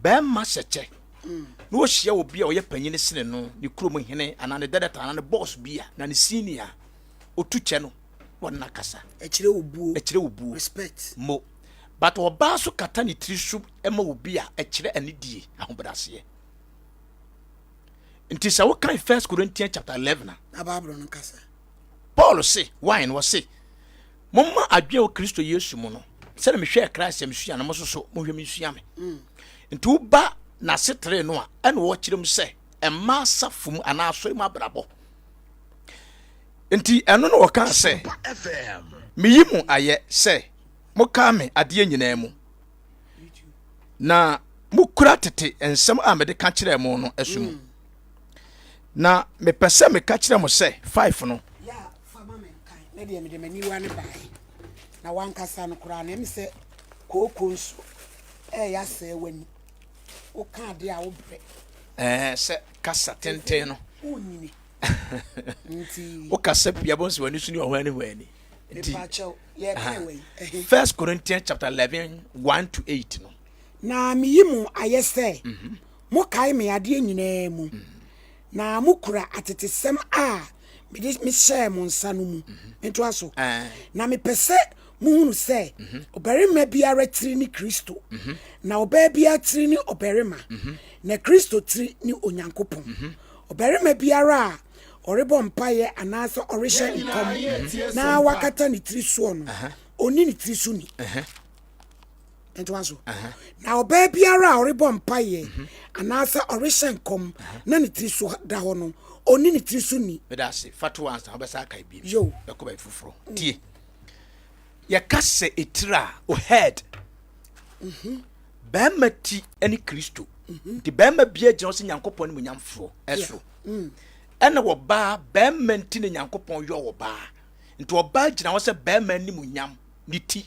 Bɛrima hyɛ kyɛ na ɔhyia obi a ɔyɛ panyin sene no, ne kurom hene anaa ne director anaa ne boss bi a, na ne senior a, ɔtu kyɛ no na ɔne no akasa. Ɛkyerɛ obuo. Ɛkyerɛ obuo. Respect. Mo. But ɔbaa so kata ne tiri so ma obi a, ɛkyerɛ anidie, ahobrɛaseɛ. Nti sɛ wokan First Corinthians chapter 11 a. Na Bible no kasa. Paul se, why no ɔse, Momma adwene wɔ Kristo Yesu mu no, sɛdeɛ mehwɛɛ Christ a mesua no, mo nso so monhwɛ me nsua me. Mm. Nti woba n'asetere no a, ɛna wɔkyerɛ mu sɛ ɛmma asafo mu anaa asɔre mu abrabɔ. Nti ɛno na wɔkaa sɛ, meyi mo ayɛ sɛ mokaa me adeɛ nyinaa mu, na mokura tete nsɛm a mede ka kyerɛɛ mo no so mu. Mm. Na mepɛ sɛ meka kyerɛ mo sɛ, 5 no. Fa ma me nkan. Me deɛ mede m'aniwa no baeɛ. Na w'ankasa no koraa no, ɛm sɛ kooko nso ɛreyɛ asɛe w'ani. Woka adeɛ a wobrɛ. Ɛɛ sɛ kasa tenten no. Wonyini. Nti. Wokasa pii abɔ nso w'ani so ne ɔhwani hwani. Nti. Mepakyɛw, yɛka wei. First Corinthians chapter 11 1 to 8 no. Na meyi mo ayɛ sɛ mhm. mokae me adeɛ nyinaa mu. Mm. Na mokura atetesɛm a mede mehyɛɛ mo nsa no mu. Mentoa so. Na mepɛ sɛ mohunu sɛ ɔbarima biara tiri ne Kristo, na ɔbaa biara tiri ne ɔbarima, na Kristo tiri ne Onyankopɔn. Ɔbarima biara a ɔrebɔ mpaeɛ anaasɛ ɔrehyɛ nkɔm na wakata ne tiri soɔ no, ɔnni ne tiri so ni. Ntoa so. Na ɔbaa biara a ɔrebɔ mpaeɛ mhm. anaasɛ ɔrehyɛ nkɔm na ne tiri so da hɔ no, ɔnni ne tiri so ni. Meda ase. Fa to ansa wobɛsa aka bi. Yo. Bɛkɔ baabi foforɔ. Mm. Tie. Yɛka sɛ etiri a, o head. Mhm. Bɛrima ti ne Kristo. Mhm. Nti bɛrima bia gyina hɔ sɛ Nyankopɔn ne munyamfoɔ ɛsoro. Mm. Ɛna ɔbaa bɛrima nti ne Nyankopɔn yɔ ɔbaa. Nti ɔbaa gyina hɔ sɛ bɛrima animuonyam ne ti.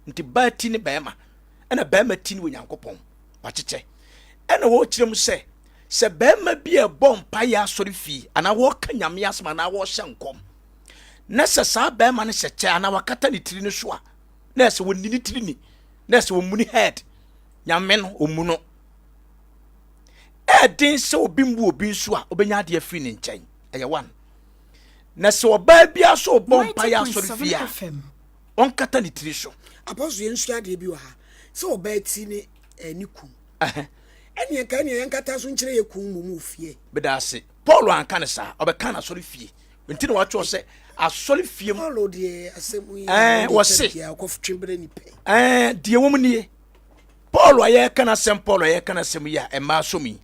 Nti baa ti ne bɛrima, ɛna bɛrima ti ne Onyankopɔn. Wakyekyɛ. Ɛna wɔkyerɛ mu sɛ, sɛ bɛrima bi a ɛbɔ mpaeɛ asɔre fie anaa wɔka Nyame asɛm anaa wɔhyɛ nkɔm, na sɛ saa bɛrima no hyɛ kyɛ anaa wakata ne tiri no so a, na ɛsɛ wɔnni ne tiri ni, na ɛsɛ wɔmmu ne head. Nyame no, ɔmmu no. Ɛɛden sɛ obi mmu obi nso a, ɔbɛnya adeɛ afiri ne nkyɛn. Ɛyɛ one. Na sɛ ɔbaa biara so ɔbɔ mpaeɛ asɔre fie a, ɔnkata ne tiri so. Apostle yɛn sua adeɛ bi wɔ ha sɛ ɔbaa ti ne eh, ne kun ɛneɛ nka ɛneɛ yɛnkata so nkyerɛ yɛ kun mmom wɔ fie. Meda ase. Paul anka no saa, ɔbɛka no asɔre fie. Nti na watwerɛ sɛ asɔre fie mu. Paul deɛ asɛm yi ɛɛ wɔse ɔkɔtwe berɛ ni pɛ. Ɛɛ deɛ wɔm nie. Paul a yɛreka n'asɛm Paul a yɛreka n'asɛm yi a mmaa som yi.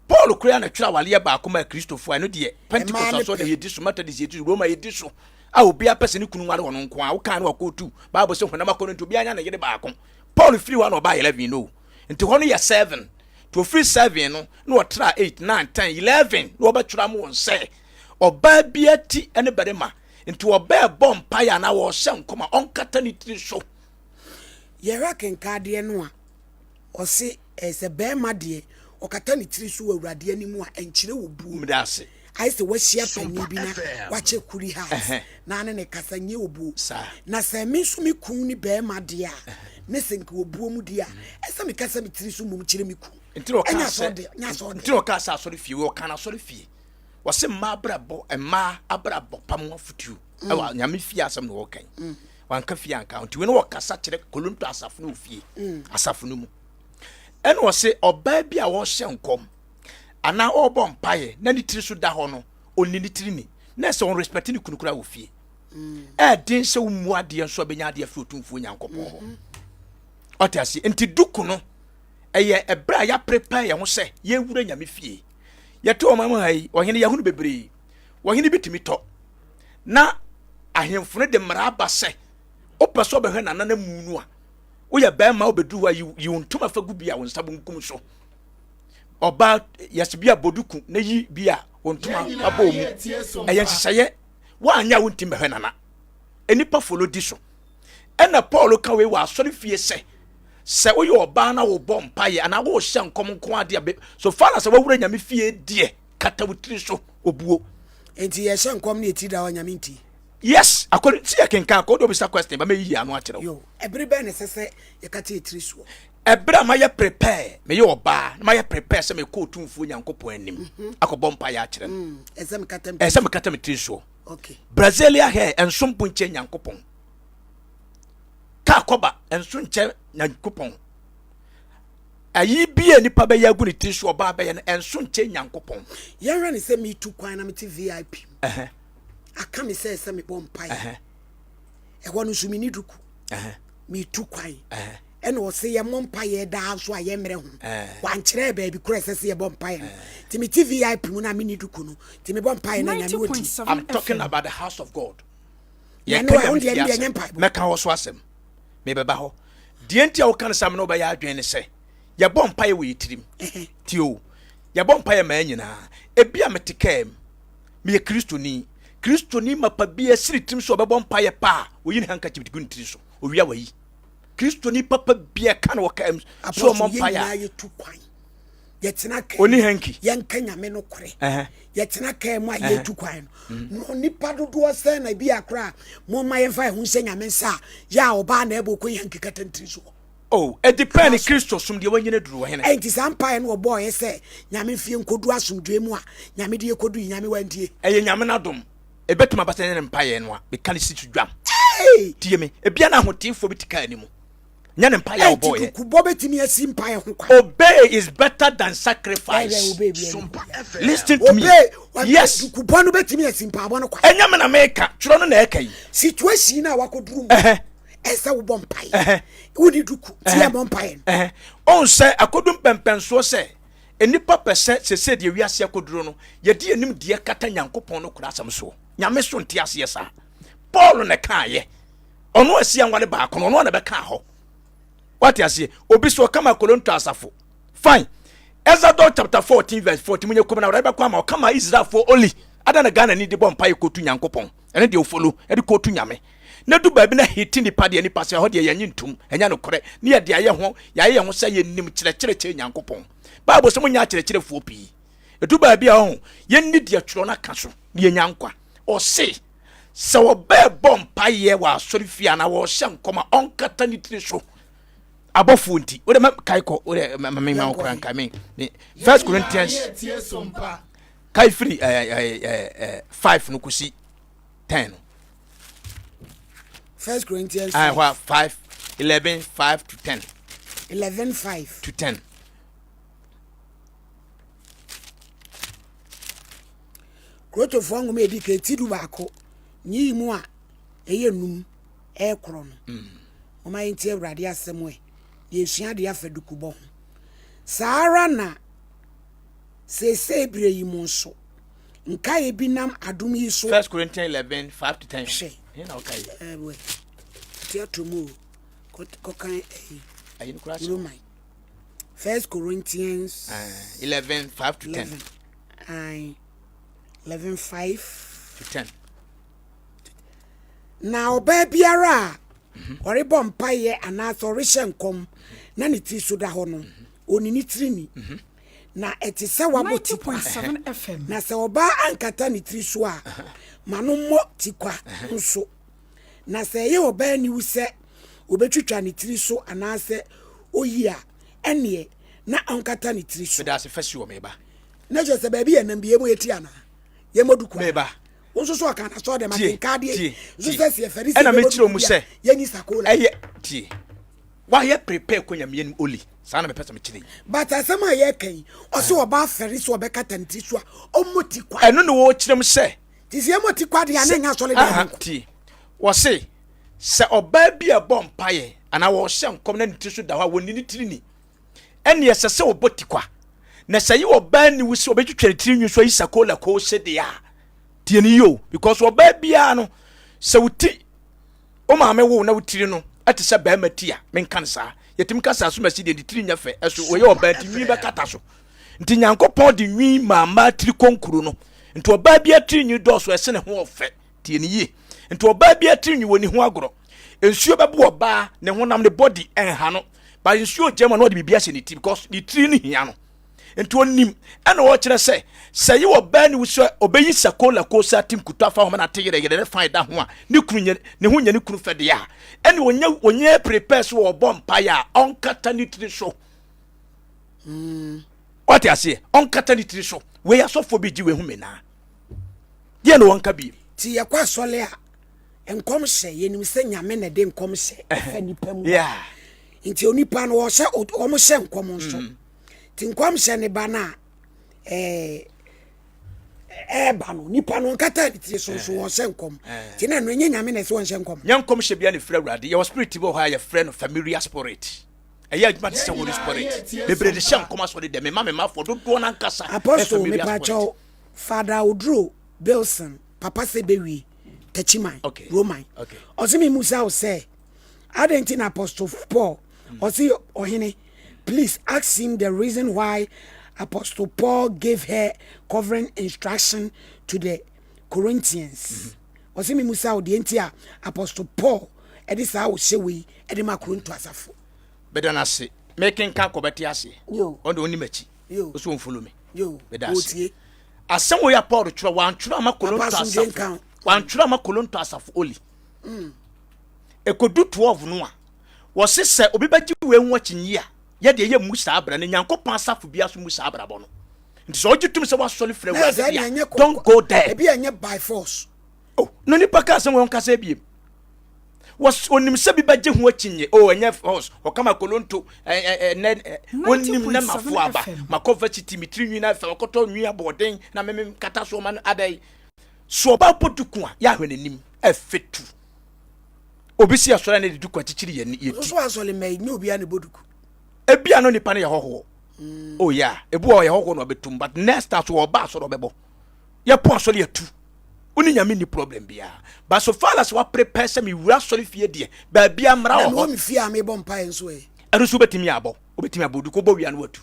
Paul koraa na twerɛ awaleɛ baako maa Kristofoɔ a ɛno deɛ Pentecost asɔre deɛ yɛdi so, Methodist yɛdi so, Roma yɛdi so a obiara pɛ sɛ ne kunu nware ɔno nko a wokaa no wakɔtu Bible sɛ honam akɔnnɔ nti obiara nya ne yere baako. Paul firi hɔ a na ɔbaa 11 no nti hɔ no yɛ 7 nti ofiri 7 no na ɔtra 8 9 10 11 na wɔbɛtwerɛ ama wɔn sɛ ɔbaa biara ti ne barima nti ɔbaa bɔ mpaeɛ anaa wɔhyɛ nkɔm a ɔnkata ne tiri so. Yɛhwɛ akenkadeɛ no a Ɔse eh, sɛ bɛɛma deɛ ɔkata ne tiri so wɔ Awurade anim a, ɛnkyerɛ obuo. Meda ase. Ayɛ sɛ wahyia panin bi na wakyɛ kuri hat na ne ne kasa nyɛ obuo. Saa. Na sɛ me nso me kun ne bɛɛma deɛ a, ne sɛ nka obuo mu deɛ a, ɛsɛ mekasa me tiri so mmom kyerɛ me kun. Nti na ɔkaa sɛ, nti na ɔkaa sɛ asɔre fie, ɔka no asɔre fie. Wɔse mmaa abrabɔ, mmaa abrabɔ pa mu afotuo. Ɛwɔ Nyame fie asɛm na ɔka yi. Wanka fie anka nti wei no wɔkasa kyerɛ Korinto asafo no wɔ fie mm. asafo no mu ɛna ɔse ɔbaa bi a ɔhyɛ nkɔm anaa ɔrebɔ mpaeɛ na ne tiri so da hɔ no ɔnni ne tiri ni na ɛsɛ wɔn respect ne kunu koraa wɔ fie mm. ɛɛden sɛ wommu adeɛ nso abɛnya adeɛ afiri otumfuo Nyankopɔn hɔ mm-hmm. ɔte aseɛ nti duku no ɛyɛ ɛberɛ a yɛaprepare yɛn ho sɛ yɛwura Nyame fie yɛte ɔman mu ha yi ɔhene yɛhunu bebree ɔhene bi tumi tɔ na ahemfo no de mmara aba sɛ wopɛ sɛ ɔbɛhwɛ nana mu no a woyɛ bɛrima wobɛduru hɔ a yi wo ntoma fa gu bi a wo nsa bonkum so ɔbaa yɛsɛ bi a bɔduku na yi bi a wo ntoma abɔ mu ɛyɛ nhyehyɛeɛ woanyɛ a wontim bɛhwɛ nana nnipa folo di so ɛna Paul ka wei wɔ asɔre fie sɛ sɛ woyɛ ɔbaa na wobɔ mpaeɛ anaa wohyɛ nkɔm nko adeɛ so far as wawura Nyame fie deɛ kata wo tiri so obuo. Enti yɛhyɛ nkɔm ne yɛtiri da hɔ Nyame nti. Yes, according si yɛ kenkan akɔ wode obisa question ba mɛyiyi ano akyerɛ wo. Yo, ɛbere bɛn na ɛsɛ sɛ yɛkata yɛ tiri soɔ? Ɛberɛ a mayɛ prepare, meyɛ ɔbaa, na mayɛ prepare sɛ mekɔ Otumfoɔ Nyankopɔn anim mhm. akɔbɔ mpaeɛ akyerɛ no. Mm, ɛsɛ mekata me tiri soɔ. Brazilia hair ɛnso mpo nkyɛn Nyankopɔn. Kaa kɔba ɛnso nkyɛn Nyankopɔn. Ayi bi a nipa bɛyɛ agu ne tiri so ɔbaa bɛyɛ no ɛnso nkyɛn Nyankopɔn. Yɛhwɛ ne sɛ metu kwan na mete VIP. Aka me sɛ sɛ mebɔ mpaeɛ. Ɛhɔ no nso menni duku. Metu kwan. Ɛna ɔse yɛmmɔ mpaeɛ daa nso a yɛmmerɛ ho. Wankyerɛ baabi korɔ ɛsɛ sɛ yɛbɔ mpaeɛ no. Nti mete VIP mu no a menni duku no. Nti mebɔ mpaeɛ no a Nyame ɔtie. I'm talking about the house of God. Yɛka Nyame fie asɛm. Mɛka hɔ so asɛm. Mebɛba hɔ. Deɛ nti a woka no saa me ne wobɛyɛ adwene ne sɛ yɛbɔ mpaeɛ wɔ yɛ tirim. Tie o. Yɛbɔ mpaeɛ maa nyinaa. Ebi a mete kaa mu. Meyɛ Kristoni. Kristoni mapa bi asi ne tirim sɛ ɔbɛbɔ mpaeɛ pa a, oyi ne handkerchief de gu ne tiri so. Owia wayi. Kristoni papa bi a ɛka no wɔ kaa mu sɛ ɔmmɔ mpaeɛ a. Yɛtu kwan. Yɛtena kaa Oni hanky. Yɛnka Nyame no korɛ. Yɛtena kaa mu a yɛtu kwan no. Mm. No nipa dodoɔ sɛn na ebi akora a momma yɛmfa yɛn ho nhyɛ Nyame nsa a yɛ a ɔbaa na ɛbɔ kɔ yi hanky kata ne tiri soɔ. Oh, ɛdepɛn ne Kristo som deɛ wanyini aduru wɔ hene. Ɛnti saa mpaeɛ no ɔbɔɔyɛ sɛ Nyame mfie nkɔdu asomdwoeɛ mu a Nyame de yɛkɔdu yi, Nyame wantie. Ɛyɛ Nyame n'adom. Ɛbɛtumi aba sɛ ɛnyɛ ne mpaeɛ no a meka no si so dwam. Tie me, ebia na ahoteefoɔ bi te kaa no mu. Nyɛ ne mpaeɛ a ɔbɔɔyɛ. Ɛnti dukubɔ bɛtumi asi mpaeɛ ho kwan. Obey is better than sacrifice. Listen to me. Yes. Dukubɔ no bɛtumi asi mpaebɔ no kwan. Ɛnyɛ me na meka, twerɛ no na ɛka yi. Situation a wakɔduru mu. Ɛsɛ wobɔ mpaeɛ. Wodi duku, ti ɛbɔ mpaeɛ no. Ɔn sɛ akɔdu mpɛmpɛnsoɔ sɛ nnipa pɛ sɛ sese deɛ wiase akɔduro no yɛde yɛn nimdeɛ kata Nyankopɔn no kora asɛm soɔ. Nyame so nte aseɛ saa. Paul na ɛkaayɛ. Ɔno asi anwale baako no, ɔno na ɛbɛkaa hɔ. Wate aseɛ? Obi so ɔka ma Korinto asafo. Fine. Exodus chapter 14 verse 14 munyɛ kɔm na awurade bɛkɔ ama ɔka ma Israelfoɔ oli. Ada na Ghana ni de bɔ mpaeɛ kɔtu Nyankopɔn. Ɛno deɛ ofolo ɛde kɔtu Nyame. Na du baabi na hiti nipa deɛ nipa sɛ ɛhɔ deɛ yɛnye ntum ɛnyɛ nokorɛ ne yɛde ayɛ ho yɛayɛ yɛn ho sɛ yɛnim kyerɛkyerɛ kyerɛ Nyankopɔn. Bible sɛ monyɛ akyerɛkyerɛfoɔ pii. Ɛdu baabi a ɔho yɛnni deɛ twerɛ no aka so na yɛnya nkwa. Ɔse sɛ wɔbɛɛbɔ mpaeɛ wɔ asɔre fie anaa wɔhyɛ nkɔm a ɔnkata ne tiri so abɔfoɔ nti. Wode ma kae kɔ wode ma me ma wokora nkae me First Corinthians kae firi 5 no kɔsi 10 no. First Corinthians 5. 5 11 5 to 10. 11 5 to 10. Korintofoɔ nwoma a ɛdi kan ti 11 nyiyi mu a ɛyɛ num ɛrekorɔ no. Mm. Momma yɛntie Awurade asɛm ɛ na yɛsua adeɛ afa dukubɔ ho. Saa ara na seesei berɛ yi mu nso, nkaeɛ bi nam adom yi so. First Corinthians 11 5 to 10. Hwɛ. Ɛwɛ. Ti ato mu o. Kɔkan ɛyi. Roman. First Corinthians. 11 5 to 10. 11 11 5 to 10. Na ɔbaa biara a mhm. ɔrebɔ mpaeɛ anaasɛ ɔrehyɛ nkɔm na ne tiri so da hɔ no, mhm. ɔni ne tiri ni. Mhm. Na ɛte sɛ wabɔ tikwa. Na sɛ ɔbaa ankata ne tiri so a, ma no mmɔ tikwa nso. Na sɛ ɛyɛ ɔbaa aniwu sɛ obetwitwa ne tiri so anaasɛ oyi a, ɛnneɛ na ɔnkata ne tiri so. Meda ase fa si wɔ me ba. Na kyerɛ sɛ baabi yɛ nam bi yɛmmɔ yɛ ti anaa? Yɛmmɔ duku anaa? Me ba. Wo nso so ɔka na sɔɔ dɛm akenka adeɛ nso sɛ sɛ yɛfɛre sɛ yɛbɛbɔ duku bi a yɛnyi sakola. Ɛyɛ tie. Wayɛ prepare kɔ nyame anim oli. Saa na mepɛ sɛ mekyerɛ yi. But asɛm a yɛka yi, ɔsɛ ɔbaa fɛre sɛ ɔbɛkata ne ti so a ɔmmɔ ti kwa. Ɛno na wɔkyerɛ m sɛ. Ti sɛ yɛmmɔ ti kwa deɛ a na ɛnyɛ asɔre dan nko. Tie. Wɔse sɛ ɔbaa bi a ɛbɔ mpaeɛ anaa wɔhyɛ nkɔm na ne ti so da hɔ a wɔnni ne tiri ni. Ɛne ɛsɛ sɛ ɔbɔ ti kwa. Na sɛ yɛ ɔbaa ni wo sɛ ɔbɛtwitwa ne tiri nwi so ayi sakola koo se deɛ a tie ne yie o because ɔbaa biara no sɛ wo ti Wo maame wo na wo tiri no te sɛ barima ti a, menka no saa. Yɛtumi ka sɛ asomasi deɛ ne tiri nyɛ fɛ, ɛso ɔyɛ ɔbaa nti nwi bɛkata so. Nti Nyankopɔn de nwi maa mmaa tiri konkuro no. Nti ɔbaa bi tiri nwi dɔɔso ɛsene ho ɔfɛ. Tie ne yie. Nti ɔbaa bi tiri nwi wɔ ne ho agorɔ. Nsuo bɛbo ɔbaa ne honam ne body ɛnha no. But nsuo gyama na ɔde biribi ahyɛ ne ti because ne tiri no hia no. Nti onim ɛna ɔkyerɛ sɛ sɛ yi wɔ baa ne sɛ ɔbɛyi sakola kosa ate nkuto afa homa na ate yerɛyerɛ ne fan da ho a ne kunu nyɛ ne ho nyɛ ne kunu fɛ deɛ a ɛne ɔnyɛ ɔnyɛ prepare so ɔbɔ mpaeɛ a ɔnkata ne tiri so. Wate aseɛ? Ɔnkata ne tiri so. Wei asɔfoɔ bi gye wei ho menaa. Deɛ na wɔnka bi. Ti yɛkɔ asɔle a nkɔmhyɛ yɛnim sɛ Nyame na ɛde nkɔmhyɛ ɛfa nipa mu. Nti onipa no wɔhyɛ wɔn hyɛ nkɔm nso. Nti nkɔmhyɛ ne ba no a ɛɛ ɛɛba no nipa no ɔnkata ne tiri so nso wɔhyɛ nkɔm. Nti na ɛno ɛnyɛ Nyame na ɛsɛ wɔnhyɛ nkɔm. Nyɛ nkɔmhyɛ bia na ɛfiri Awurade. Yɛwɔ spirit bi wɔ hɔ a yɛfrɛ no familiar spirit. Ɛyɛ adwuma te sɛ Holy Spirit. Bebree de hyɛ nkɔm asɔre dɛm. Mema memafoɔ dodoɔ no ankasa. Apostle mepakyɛw Father Oduro Bilson papa sɛ bɛwie Techiman okay. Roman okay. Ɔse me musa wo sɛ adɛn nti na Apostle Paul ɔse ɔhene please ask him the reason why Apostle Paul gave her covering instruction to the Corinthians. Ɔse me musa wo deɛ nti a Apostle Paul ɛde saa ɔhyɛ wei ɛde ma Korinto asafo. Meda no ase. Mekenkan kɔ bɛte aseɛ. Ɔno deɛ ɔnni m'akyi. Ɔsɛ ɔmfollow me. Meda ase. Asɛm wei a Paul twerɛ, wantwerɛ ama Korinto asafo. Wantwerɛ ama Korinto asafo oli. Ɛkɔdu 12 no a, wɔse sɛ obi bɛgye wei ho akyinnye a, yɛdeɛ yɛmmu saa abra no. Nyankopɔn asafo biara so mmu saa abrabɔ no. Nti sɛ ɔgye tom sɛ wasɔre firi Awurade deɛ a, don't go there. Ebi ɛnyɛ by force. Oh, na nipa ka asɛm wɔ nkasa ebiem. Wɔs onim sɛ bi bɛgye ho akyinnye. Oh, ɛnyɛ force. Ɔka ma kolonto ɛnɛ onim na mafo aba. Makɔ varsity me tiri nwi na afɛ ɔkɔtɔ nwi aboɔden na meme kata so ma no adai. So ɔba bɔ duku a yɛahwɛ n'anim ɛfɛ tu. Obi si asɔre na de duku akyekyere yɛn yɛ ti. So asɔre mɛ nyɛ obi a na bɔ duku. Ebi a no nipa no yɛ hɔhoɔ. Oh yeah, ebi wɔ yɛ hɔhoɔ na ɔbɛtum but next time so ɔba asɔre ɔbɛbɔ. Yɛpo asɔre atu. Wo ne Nyame nni problem biara. But so far as wa prepare sɛ mewura asɔre fie deɛ, baabi a mmara wɔ hɔ. Na mewɔ me fie a mebɔ mpaeɛ nso ɛ? Ɛno nso wobɛtumi abɔ. Wobɛtumi abɔ duku, wobɔ wie a na watu.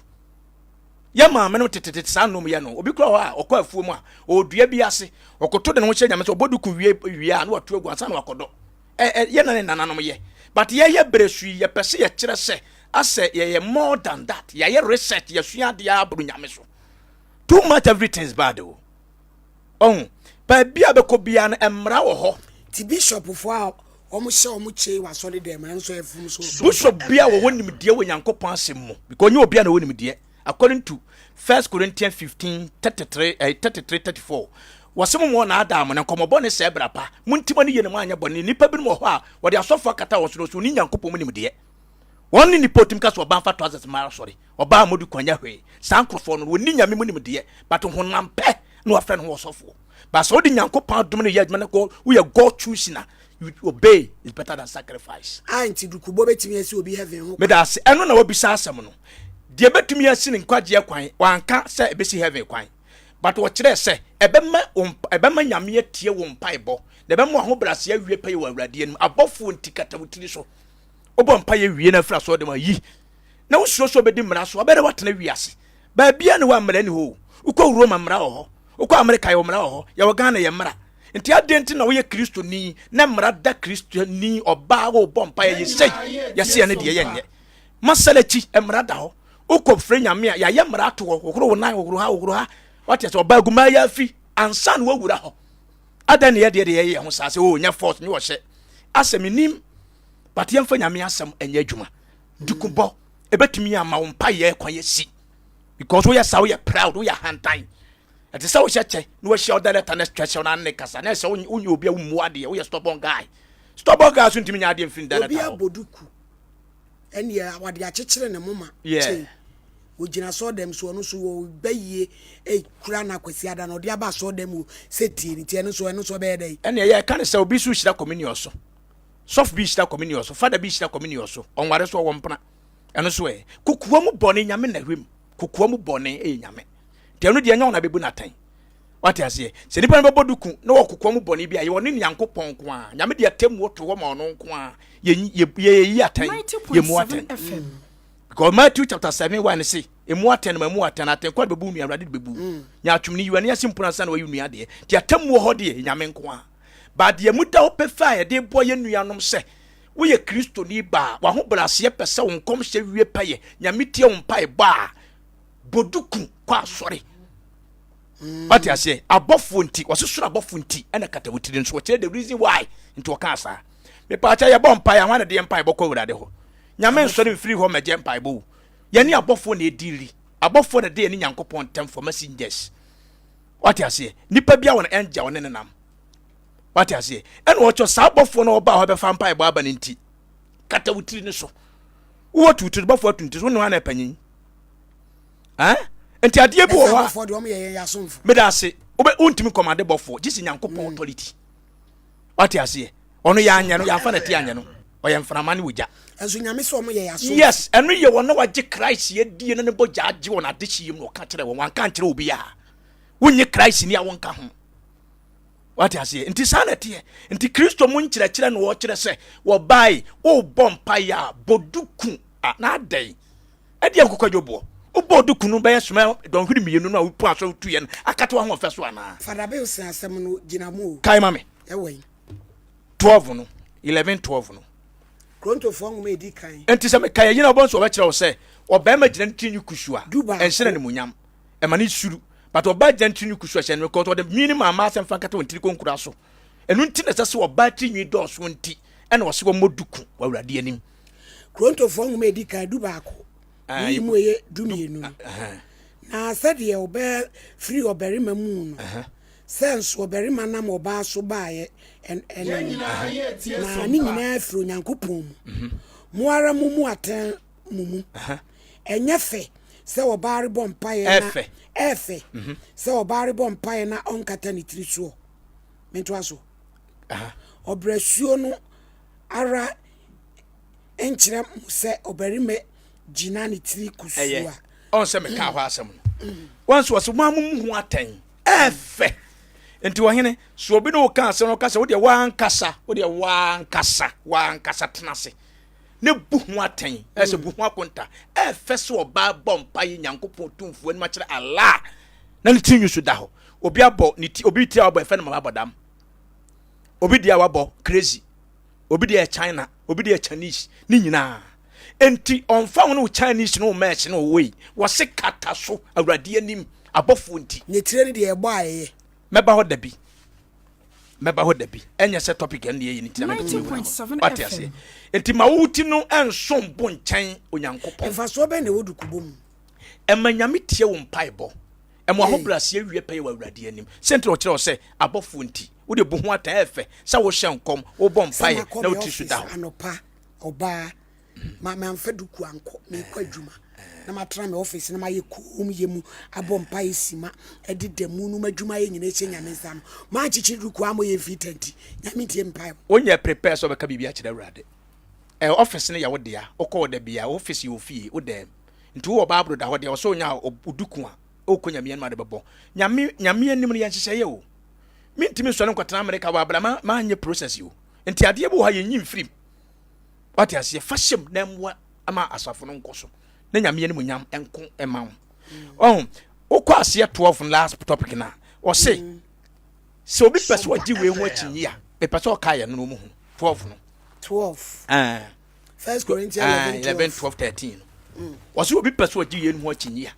Yɛ maame no tetetete saa nnom yɛ no. Obi kura hɔ a, ɔkɔ afuo mu a, ɔwɔ dua bi ase, ɔkoto de ne ho hyɛ Nyame sɛ ɔbɔ duku wie wie a na watu agu ansa na wakɔdɔ. Ɛ ɛ yɛ na ne nananom yɛ. But yɛyɛ berɛ so yi, yɛpɛ sɛ yɛkyerɛ sɛ asɛ yɛyɛ more than that. Yɛayɛ research, yɛasua adeɛ aboro Nyame so. Too much everything is bad o. Ɔhu, baabi a bɛkɔ biara no, mmara wɔ hɔ. Ti bishopfoɔ a wɔn hyɛ wɔn kyei wɔ asɔre dɛm ɛno nso ɛfom so. Bishop bi a wɔwɔ nimdeɛ wɔ Nyankopɔn asɛm mu, because ɔnyɛ obi a na ɔwɔ nimdeɛ. According to First Corinthians 15, 33, eh, 33, 34. Wɔse mo mo ɔnaadaa mo na nkɔmmɔbɔ ne sɛɛ bra pa. Monti mo ani yie na moanyɛ bɔne. Nnipa binom wɔ hɔ a wɔde asɔfoɔ akata wɔn so na wɔse wɔnni Nyankopɔn mu nimdeɛ. Wɔn ne nnipa a wɔtumi ka sɛ ɔbaa mfa trousers mma asɔre, ɔbaa mmɔ duku anyɛ hwee. Saa nkorɔfoɔ no, wɔnni Nyame mu nimdeɛ, but honam pɛ na wɔafrɛ ne ho ɔsɔfoɔ. But sɛ wode Nyankopɔn adom no yɛ adwuma na God, woyɛ God choosing a, you obey is better than sacrifice. A nti dukubɔ bɛtumi asi obi heaven ho kwan? Meda ase. Ɛno na wabisa asɛm no. Deɛ ɛbɛtumi asi ne nkwagyeɛ kwan, wanka sɛ ɛbɛsi heaven kwan. But ɔkyerɛɛ sɛ ɛbɛma wo ɛbɛma Nyame atie wo mpaebɔ, na ɛbɛma w'ahobrɛaseɛ awie pɛyɛ wɔ Awurade anim. Abɔfoɔ nti kata wo tiri so. Wobɔ mpaeɛ wie na afiri asɔre dɛm a, yi na wosuro sɛ wobɛdi mmara so. Abɛrɛ woatena wiase. Baabiara ne hɔ a mmara ni hɔ o. Wokɔ Roma mmara wɔ hɔ. Wokɔ Amerika yɛwɔ mmara wɔ hɔ. Yɛwɔ Ghana yɛ mmara. Nti adɛn nti na woyɛ Kristoni na mmara da Kristoni ɔbaa wobɔ mpaeɛ yɛ sei yɛse yɛne deɛ yɛnyɛ. Masala akyi mmara da hɔ. Wokɔ frɛ Nyame a yɛayɛ mmara ato hɔ. Hohoro wo nan, hohoro ha, hohoro ha. Wate sɛ ɔbaa gu maa yɛ afi ansa na wawura hɔ. Adɛn na yɛdeɛ deɛ yɛyɛ ho saa sɛ o nyɛ force nyɛ ɔhyɛ. Asɛ menim but yɛmfa Nyame asɛm ɛnyɛ adwuma. Dukubɔ ɛbɛtumi ama wo mpaeɛ kwan asi because woyɛ saa woyɛ proud woyɛ ahantan. Ɛte sɛ wohyɛ kyɛ na wahyia wo director na twɛ hyɛ wo na ne kasa na ɛsɛ wonyɛ obi a wommu adeɛ woyɛ stubborn guy. Stubborn guy so ntumi nyɛ adeɛ mfiri director hɔ. Obi abɔ duku ɛneɛ wɔde akyekyere ne moma kyei ogyina asɔɔdɛm so ɔno so ɔba yie kura na Kwasi ada na ɔde aba asɔɔdɛm o sɛ tie ne ti ɛno so ɛno so ɔbɛyɛ dɛ. Ɛneɛ yɛka ne sɛ obi so hyira communion so sɔfo bi hyira communion so fada bi hyira communion so ɔnware so ɔwɔ mpena ɛno so ɛ kokoa mu bɔne Nyame na hwɛ mu kokoa mu bɔne ɛyɛ Nyame nti ɛno deɛ ɛnyɛ wɔn abɛbu no atɛn wate aseɛ sɛ nipa no bɛbɔ duku na wɔ kokoa mu bɔne bi a yɛwɔ ne Nyankopɔn nko a Nyame de atemmuo to hɔ ma ɔno nko a yɛyi atɛn yɛmu atɛn because Matthew chapter 7 1 se emu atɛn ma emu atɛn atɛn kɔ de bɛbu nua awurade de bɛbu mm. nyaatwom ne yiwa ne ase mpono ansa na wayi nua deɛ nti atemmuo hɔ deɛ Nyame nko a ba deɛ mu da hɔ pɛfɛ a yɛde bɔ yɛn nuanom sɛ woyɛ Kristoni baa wahobrɛaseɛ pɛ sɛ wo nkɔmhyɛ wie pɛyɛ Nyame tie wo mpaebɔ a. Bɔ duku kɔ asɔre. Wate aseɛ? Abɔfoɔ nti, wɔse soro abɔfoɔ nti ɛna kata wo tiri nso. Wɔkyerɛ the reason why nti wɔkaa saa. Mepaakyɛ yɛbɔ mpaeɛ a, hwan na de yɛ mpaebɔ kɔ Awurade hɔ? Nyame nsɔre mfiri hɔ mmɛgye mpaebɔ o. Yɛne abɔfoɔ na ɛdili. Abɔfoɔ na ɛde yɛne Nyankopɔn ntam for messengers. Wate aseɛ? Nipa bi a wɔn angel ɔne ne nam. Wate aseɛ? Ɛna ɔkyɛ saa abɔfoɔ na ɔbaa hɔ bɛfa mpaebɔ aba no nti, kata wo tiri no so. Wowɔ tuutiri bɔfoɔ atu nti so, wo ne hwan na ɛpanyin? Eh? Nti adeɛ bi wɔ hɔ a meda ase wontumi kɔmade bɔfoɔ gye sɛ Nyankopɔn mm. authority. Wate aseɛ? Ɔno yɛanyɛ no, yɛamfa no te anyɛ no. Ɔyɛ mframa ne ogya. Ɛnso Nyame sɛ ɔmo yɛ yɛasomfo. Yes, ɛno yɛ wɔn na wagye Christ adie na ne bɔgya agye wɔn adehyeɛ mu na ɔka kyerɛ wɔn, wanka ankyerɛ obiara. Wonnye Christ ni a wonka ho. Wate aseɛ? Nti saa na ɛteɛ. Nti Kristo mu nkyerɛkyerɛ na wɔkyerɛ sɛ wɔbae, wobɔ mpaeɛ a, bɔ duku a, na adɛn? Ɛdeɛ nkokwadwo boɔ. Wobɔɔ duku no bɛyɛ soma dɔnhwere mmienu no a wopu asɔre tuiɛ no akata w'ahoɔfɛ so anaa? Fada Bilson asɛm no gyina mu o. Kae ma me. Ɛwɔ yi. 12 no, 11 12 no. Korintofoɔ nwoma a ɛdi kan. Enti sɛ mekae ayi na wobɛhu sɛ wɔbɛkyerɛ wo sɛ ɔbarima gyina ne tirinwi kusuu a, ɛnhyɛ no animuonyam, ɛma no suru. But ɔbaa gyina ne tirinwi kusuu a, ɛhyɛ no because ɔde nwi no ma mmaa sɛ mfa nkata wɔn tiri konkura so. Ɛno nti na ɛsɛ sɛ ɔbaa tirinwi dɔɔso nti ɛna ɔse wɔmmɔ duku wɔ Awurade anim. Korintofoɔ nwoma a ɛdi kan 11, ne yi mu ɛyɛ 12 no. Na sɛdeɛ ɔbaa firi ɔbarima mu no, sɛ nso ɔbarima nam ɔbaa so baeɛ ɛno no, na ne nyinaa firi Onyankopɔn mu. Mhm. Mo ara mo mu atɛn mo mu. Ɛnyɛ fɛ sɛ ɔbaa rebɔ mpaeɛ na ɛfɛ mhm. sɛ ɔbaa rebɔ mpaeɛ na ɔnkata ne tiri soɔ. Mentoa so. Ɔbrɛsuo no ara nkyerɛ mo sɛ ɔbarima gyina ne tiri kusuu a. Ɔn sɛ mekaa hɔ asɛm no. Wɔn nso wɔsɛ wɔn amumu ho atɛn. Ɛfɛ. Nti ɔhene, sɛ obi ne wo ka asɛm no ɔka sɛ wodeɛ wankasa, wodeɛ wankasa, wankasa tena ase. Ne bu ho atɛn, ɛsɛ bu ho akonta. Ɛfɛ sɛ ɔbaa bɔ mpa yi Nyankopɔn tumfoɔ anim akyerɛ Allah na ne ti nwi so da hɔ. Obi abɔ ne ti, obi ti a wabɔ ɛfɛ no ma wabɔ dam. Obi deɛ wabɔ crazy. Obi deɛ China, obi deɛ Chinese, ne nyinaa. Enti ɔmfa ho ne wo Chinese ne wo mɛs ne wo wei, wɔse kata so Awurade anim, abɔfoɔ nti. Ne tire no deɛ ɛbɔ a ɛyɛ. Mɛba hɔ dabi. Mɛba hɔ dabi. Ɛnyɛ sɛ topic ɛno deɛ yɛ ne ti na mepɛ sɛ mewura hɔ. Wate aseɛ? Enti ma wo ti no nsom bo nkyɛn Onyankopɔn. Mfasoɔ bɛn na ɛwɔ dukubɔ mu? Ɛma Nyame tie wo mpaebɔ. Ɛma w'ahobrɛaseɛ wie pɛyɛ wɔ Awurade anim. Sɛ nti na ɔkyerɛ wo sɛ abɔfoɔ nti. Wode bu ho atɛn, ɛyɛ fɛ sɛ wohyɛ nkɔm, wobɔ Sɛ mpaeɛ makɔ na me wo tiri so office da hɔ. anɔpa, ɔbaa, ma mamfa duku ankɔ, meekɔ adwuma na matena me office na mayɛ koom yɛ mu abɔ mpaeɛ sima ɛde da mu no m'adwuma yɛ nyina ɛhyɛ Nyame nsa no, mankyekyere duku ammɔ yɛ mfii ta nti, Nyame ntie me mpaebɔ. Wonyɛ prepare sɛ wobɛka biribi akyerɛ Awurade. Ɛ office no yɛ wo dea, wokɔ hɔ da biara, wo office yɛ wo fie, wo dan mu. Nti wowɔ Bible da hɔ deɛ, ɛwɔ sɛ wonya wo duku a wokɔ Nyame anim ade bɛbɔ. Nyame, Nyame anim no yɛ nhyehyɛeɛ o. Mentumi nsɔre nkɔtena Amerika wɔ abira ma manyɛ process yi o. Nti adeɛ bi wɔ hɔ a yɛnyi mfirim. Wate aseɛ? Fa hyɛm na mmoa ama asafo no nkɔ so na Nyame animuonyam nko ma wo. Ɔho, wokɔ aseɛ 12 no last topic no a, ɔse sɛ obi pɛ sɛ ɔgye wei ho akyinnye a, mepɛ sɛ ɔka yɛ no na ɔmu hu 12 no. 12. First Corinthians 11, 11 12 13 no. Ɔse obi pɛ sɛ ɔgye yɛn ho akyinnye a.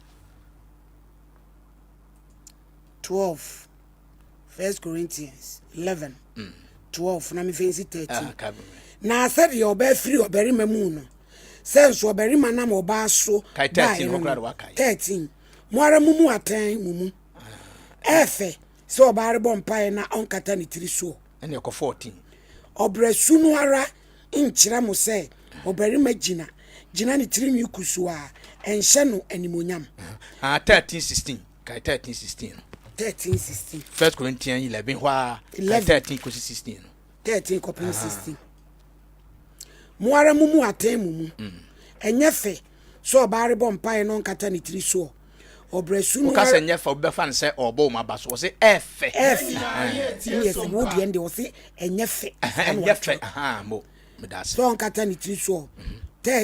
12. First Corinthians 11 12 na mefa nsi 13 ah, na sɛdeɛ ɔbaa firi ɔbarima mu no sɛ nso ɔbarima nam ɔbaa so baeɛ no 13 mo ara mo mu atɛn mo mu ah. Ɛfɛ sɛ ɔbaa rebɔ mpaeɛ na ɔnkata ne tiri soɔ ɛne ɛkɔ 14 ɔbrɛsu no ara nkyerɛ mo sɛ ɔbarima gyina gyina ne tirinwi kusu a ɛnhyɛ no animonyam ah, 13 16 Kae 13 16 no. 13 16. First Corinthians 11 hɔ a. 11 13 kɔsi 16 no. 13 kɔpem 16. Mo ara mo mu atɛn mo mu. Mm. Ɛnyɛ fɛ sɛ ɔbaa rebɔ mpaeɛ na ɔnkata ne tiri soɔ. Ɔbrɛsu no ara. Woka sɛ nyɛ fɛ obi bɛfa no sɛ ɔrebɔ wɔn aba so. Ɔse ɛfɛ. Ɛfɛ. Ɛfɛ. Sɛ wo deɛ deɛ ɔse ɛnyɛ fɛ. Ɛnyɛ fɛ. Mo. Sɛ ɔnkata ne tiri soɔ.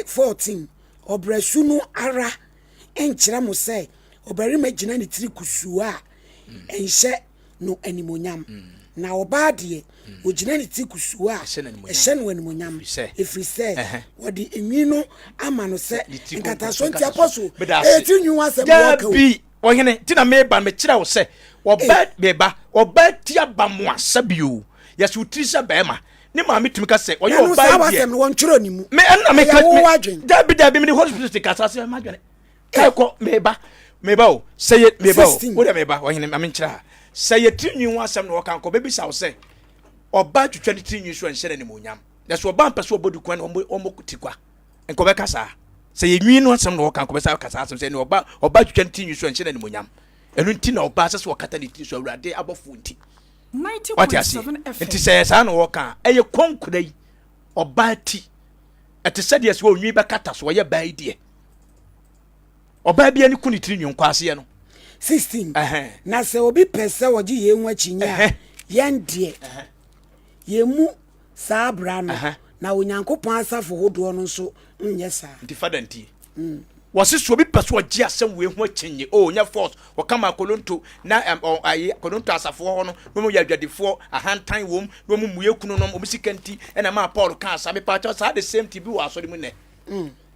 14 ɔbrɛsu no ara nkyerɛ mo sɛ ɔbarima gyina ne tiri kusuu a, ɛnhyɛ no animuonyam. Na ɔbaa deɛ, ɔgyina ne ti kusuu a, ɛhyɛ no animuonyam, ɛfiri sɛ wɔde nwi no ama no sɛ nkatasoɔ. Nti Apostle, ɛyɛ ti nwi ho asɛm na wɔka o. Dabi, ɔhene, nti na meba mekyerɛ wo sɛ ɔbaa meba ɔbaa ti aba mo asa bio. Yɛsɛ wo tiri sɛ bɛrima. Ne maame tumi ka sɛ ɔyɛ ɔbaa deɛ. Ɛno saa wasɛm no wɔntwerɛ ne mu. Me ɛno na meka. Ɛyɛ wo wadwen. Dabi dabi, mede Holy Spirit kasa sɛ madwene. Kae kɔ meba meba o sɛ yɛ meba o wo dɛ meba ɔhene ma menkyerɛ ha sɛ yɛ tiri nwi ho asɛm na wɔka nkɔ bɛbisa wo sɛ ɔbaa twitwa ne tiri nwi so ɛnhyɛ no animuonyam na sɛ ɔbaa mpɛ sɛ ɔbɔ duku na ɔmmɔ ti kwa nka ɔbɛka saa sɛ yɛ nwi no asɛm na wɔka nkɔ bɛsa ka saa asɛm sɛ ne ɔba ɔbaa twitwa ne tiri nwi so ɛnhyɛ no animuonyam ɛno nti na ɔbaa sɛ sɛ ɔkata ne tiri so awurade abɔfoɔ nti wate aseɛ nti sɛ yɛ saa na wɔka ɛyɛ kɔnkora yi ɔbaa ti ɛte sɛ deɛ sɛ onwi bɛkata so ɔyɛ baa yi deɛ ɔbaa bi ani ku ne tiri nwi nkɔ aseɛ no. 16 na sɛ obi pɛ sɛ ɔgye yɛn ho akyinnye a, yɛn deɛ yɛmmu saa bra no, na Onyankopɔn asafo hodoɔ no nso nyɛ saa. Nti fada ntie. Wɔse sɛ obi pɛ sɛ ɔgye asɛm wei ho akyinnye, oh, nyɛ force, wɔka ma Kolonto na ayi Kolonto asafo hɔ no, na wɔn yɛ adwadifoɔ, ahantan wɔm, na wɔn mmue kununom, wɔn sika nti, ɛna maa Paul kaa saa. Mepaakyɛw, saa the same thing bi wɔ asɔre mu nnɛ.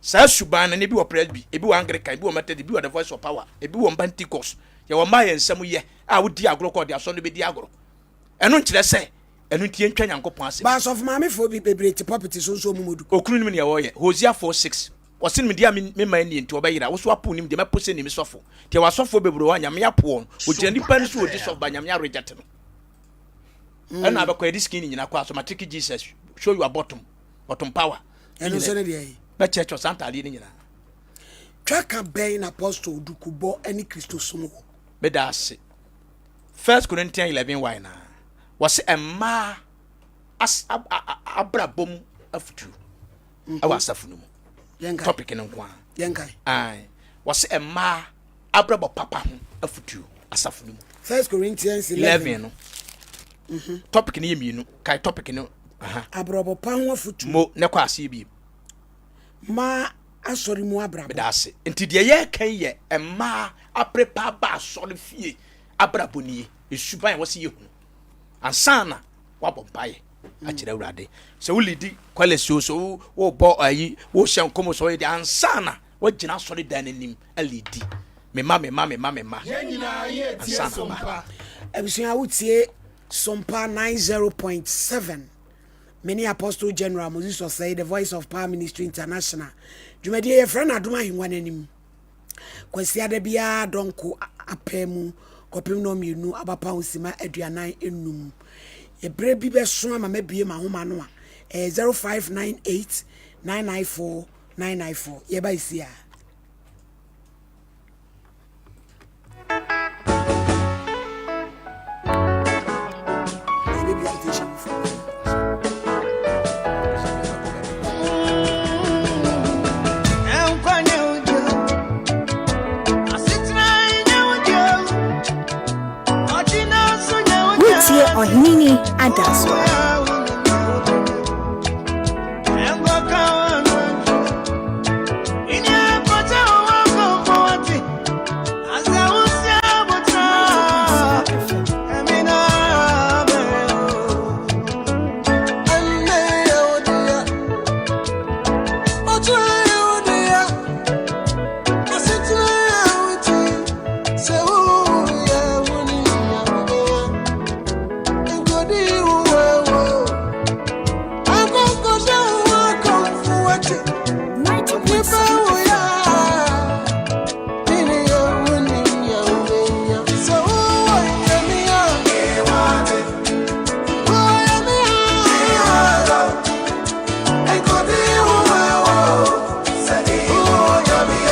Saa suban no, na ebi wɔ Presby, ebi wɔ Anglican, ebi wɔ Methodist, ebi wɔ The Voice of Power, ebi wɔ Pentecost. Yɛwɔ mmaa yɛn nsam yɛ a wodi agorɔ kɔ ɔde asɔre no bɛdi agorɔ. Ɛno nkyerɛ sɛ ɛno nti yɛntwa Nyankopɔn asɛm. Ba asɔfo maamefoɔ bi bebree te pulpit so nso wɔn mmɔ duku. Okunu nim nea ɔreyɛ. Hosea 4:6 Ɔse nimdeɛ a me man nnie nti ɔbɛyera. Wo so apo nimdeɛ, mɛpo sɛ nim sɔfo. Nti yɛwɔ asɔfoɔ bebree wɔ hɔ a Nyame apo wɔn. Ɔgyina nipa ani so ɔdi sɔfo but Nyame areject no. Ɛna abɛkɔ yɛde skin nyina kɔ asɔ matriki Jesus show your bottom. Bottom power. Ɛno nso ne deɛ yi. Bɛkyerɛkyerɛ saa ntaadeɛ no nyinaa. Twaka bɛn na Apostle Dukubɔ ne Kristosom wɔ? Meda ase. First Corinthians 11 why na wɔse mmaa abrabɔ mu afutuo mhm. ɛwɔ asafo no mu. Topic no nko ara. Wɔse mmaa abrabɔ papa ho afutuo asafo no mu. First Corinthians 11 no. Mhm. Topic no yɛ mmienu. Kae topic no. Abrabɔ pa ho afutuo. Mo na kɔ aseɛ bi. Mmaa asɔre mu abrabɔ. Meda ase. Nti deɛ yɛreka yi yɛ mmaa aprepa aba asɔre fie abrabɔ nie. Esuban a wɔsi yɛhunu. Ansa na wabɔ mpaeɛ akyerɛ Awurade. Sɛ wolidi kwalɛsi o, sɛ wobɔ ayi, wohyɛ nkɔm o, sɛ woyɛ deɛ ansa na wagyina asɔre dan no anim alidi. Mema, mema, mema, mema. Ansa na aba. Abusua wotie Sompa 90.7. Me ne Apostle General Moses Osei, The Voice of Power Ministry International. Dwumadie yɛfrɛ no Adom Ahengua no anim. Kwasiada biara dɔnko apɛ mu kɔpem nɔ mmienu abapa ho sima 45. Yɛberɛ bi bɛso ama mabue m'ahoma no a ɛyɛ 0598 994 994. Yɛba esi a. Wotie Ɔheneni Adasoa.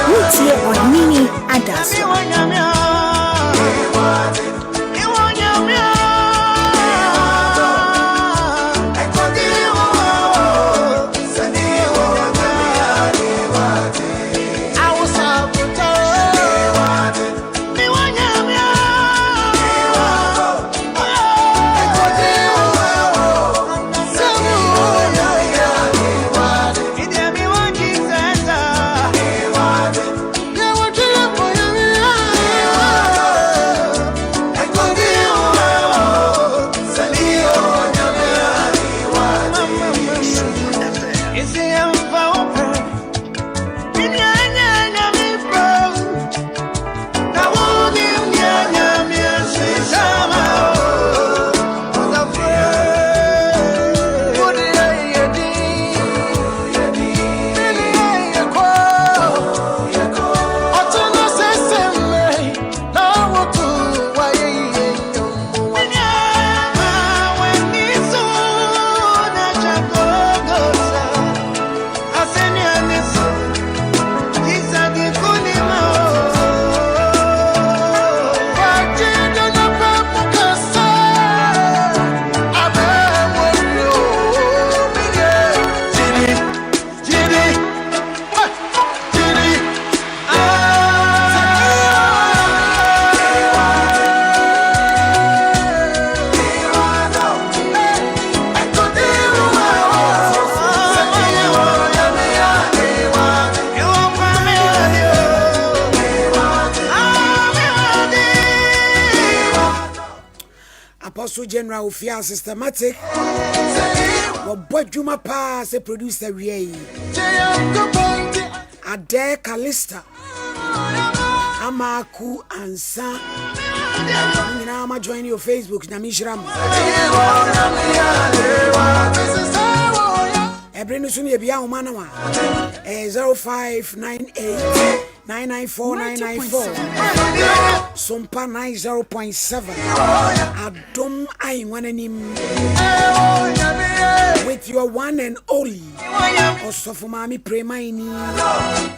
Wotie Ɔheneni Adasoa. Apostle General Ofia Systematic wɔbɔ adwuma paa sɛ producer wia yi. Adair Calista Amaku Ansa mo nyinaa ma join your Facebook nyame nhyira mo. Ɛbere no so no yɛbia nwoma no a ɛyɛ 0598 994 994 Sompa 90.7 Adom Ahengua n'anim with your one and only Ɔsɔfo Maame Premaini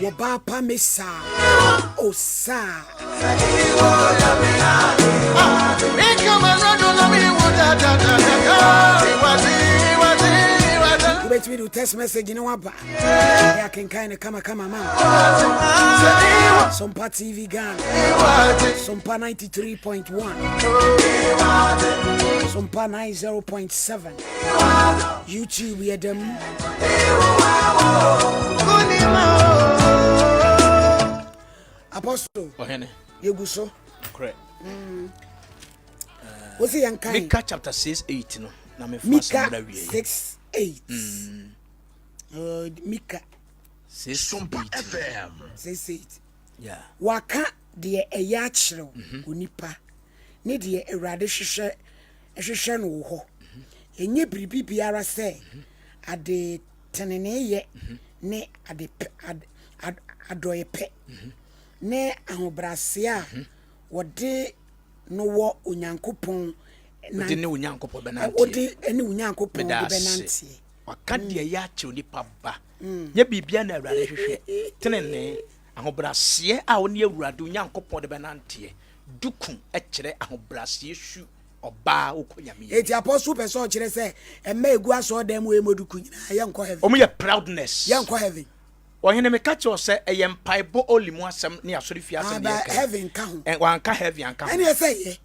Wɔbaa Pa Mesa Osa. Wobɛtumi de wo text message ne waba yɛ akenkan no kamakama ma Sompa TV Ghana, Sompa 93.1, Sompa 90.7, YouTube yɛ dɛm. Apostle, yɛgu so. Wosi yɛn kan. Mika chapter 6 8 no. Na me fa Mika 6 8. Uh, Mika. Sompa FM. 6 8. Yeah. Waka deɛ ɛyɛ akyerɛw mhm. onipa ne deɛ Awurade hwehwɛ hwehwɛ no wɔ hɔ. Mhm. Ɛnyɛ biribi biara sɛ mhm. ade teneneeyɛ ne ade adɔeɛ pɛ ne ahobrɛaseɛ a wɔde no wɔ Onyankopɔn wode ne Onyankopɔn bɛnanteɛ. Wode ne Onyankopɔn de bɛnanteɛ. Waka deɛ ɛyɛ akyerɛ onipa ba. Nyɛ biribiara na Awurade hwehwɛ. Tenenee, ahobrɛaseɛ a wo ne Awurade Onyankopɔn de bɛnanteɛ. Duku kyerɛ ahobrɛaseɛ su ɔbaa wokɔ Nyame anim. Eti apostle pɛ sɛ ɔkyerɛ sɛ mma egu asɔɔdan mu emu duku nyinaa yɛnkɔ heaven. Wɔn yɛ proudness. Yɛnkɔ heaven. Ɔhene meka kyerɛ wo sɛ ɛyɛ mpaebɔ only mu asɛm ne asɔrefie asɛm na yɛka yi. Heaven ka ho. Wanka heaven anka ho. Ɛne ɛsɛ yɛ.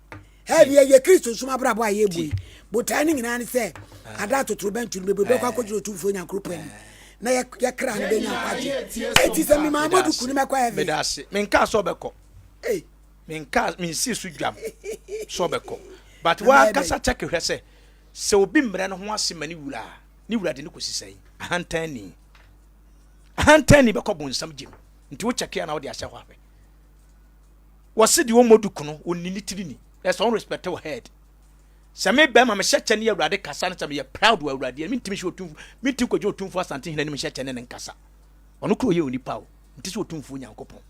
Heaven yɛ yɛ Kristo som abrabɔ a yɛbɔ yi. Botae no nyinaa ne sɛ ada atotorobɛnto no bebree bɛkɔ akɔgyina Otumfoɔ Nyankoropɔn anim na yɛ yɛ kra no bɛnya nkwagye. Enti sɛ mema abɔ duku no mɛkɔ heaven. Meda ase. Menkaa sɛ ɔbɛkɔ. Menkaa mensii so dwam sɛ ɔbɛkɔ. But w'ankasa check hwɛ sɛ sɛ obi mmrɛ ne ho ase ma ne wura a, ne wura de no kɔsi sɛn? Ahantanni. Ahantanni bɛkɔ bonsam gyem. Nti wo check a na wode ahyɛ hɔ ahwɛ. Wɔse deɛ ɔmmɔ duku no, ɔnni ne tiri ni. Ɛsɛ ɔn respect wo head. Sɛ me bɛrima mehyɛ kyɛ ne Awurade kasa no sɛ meyɛ proud wɔ Awurade anim, mentumi nhyɛ otumfo, mentumi kɔgyina otumfo Asante hene anim nhyɛ kyɛ ne ne nkasa. Ɔno kura ɔyɛ onipa o, nti sɛ otumfoɔ Nyankopɔn.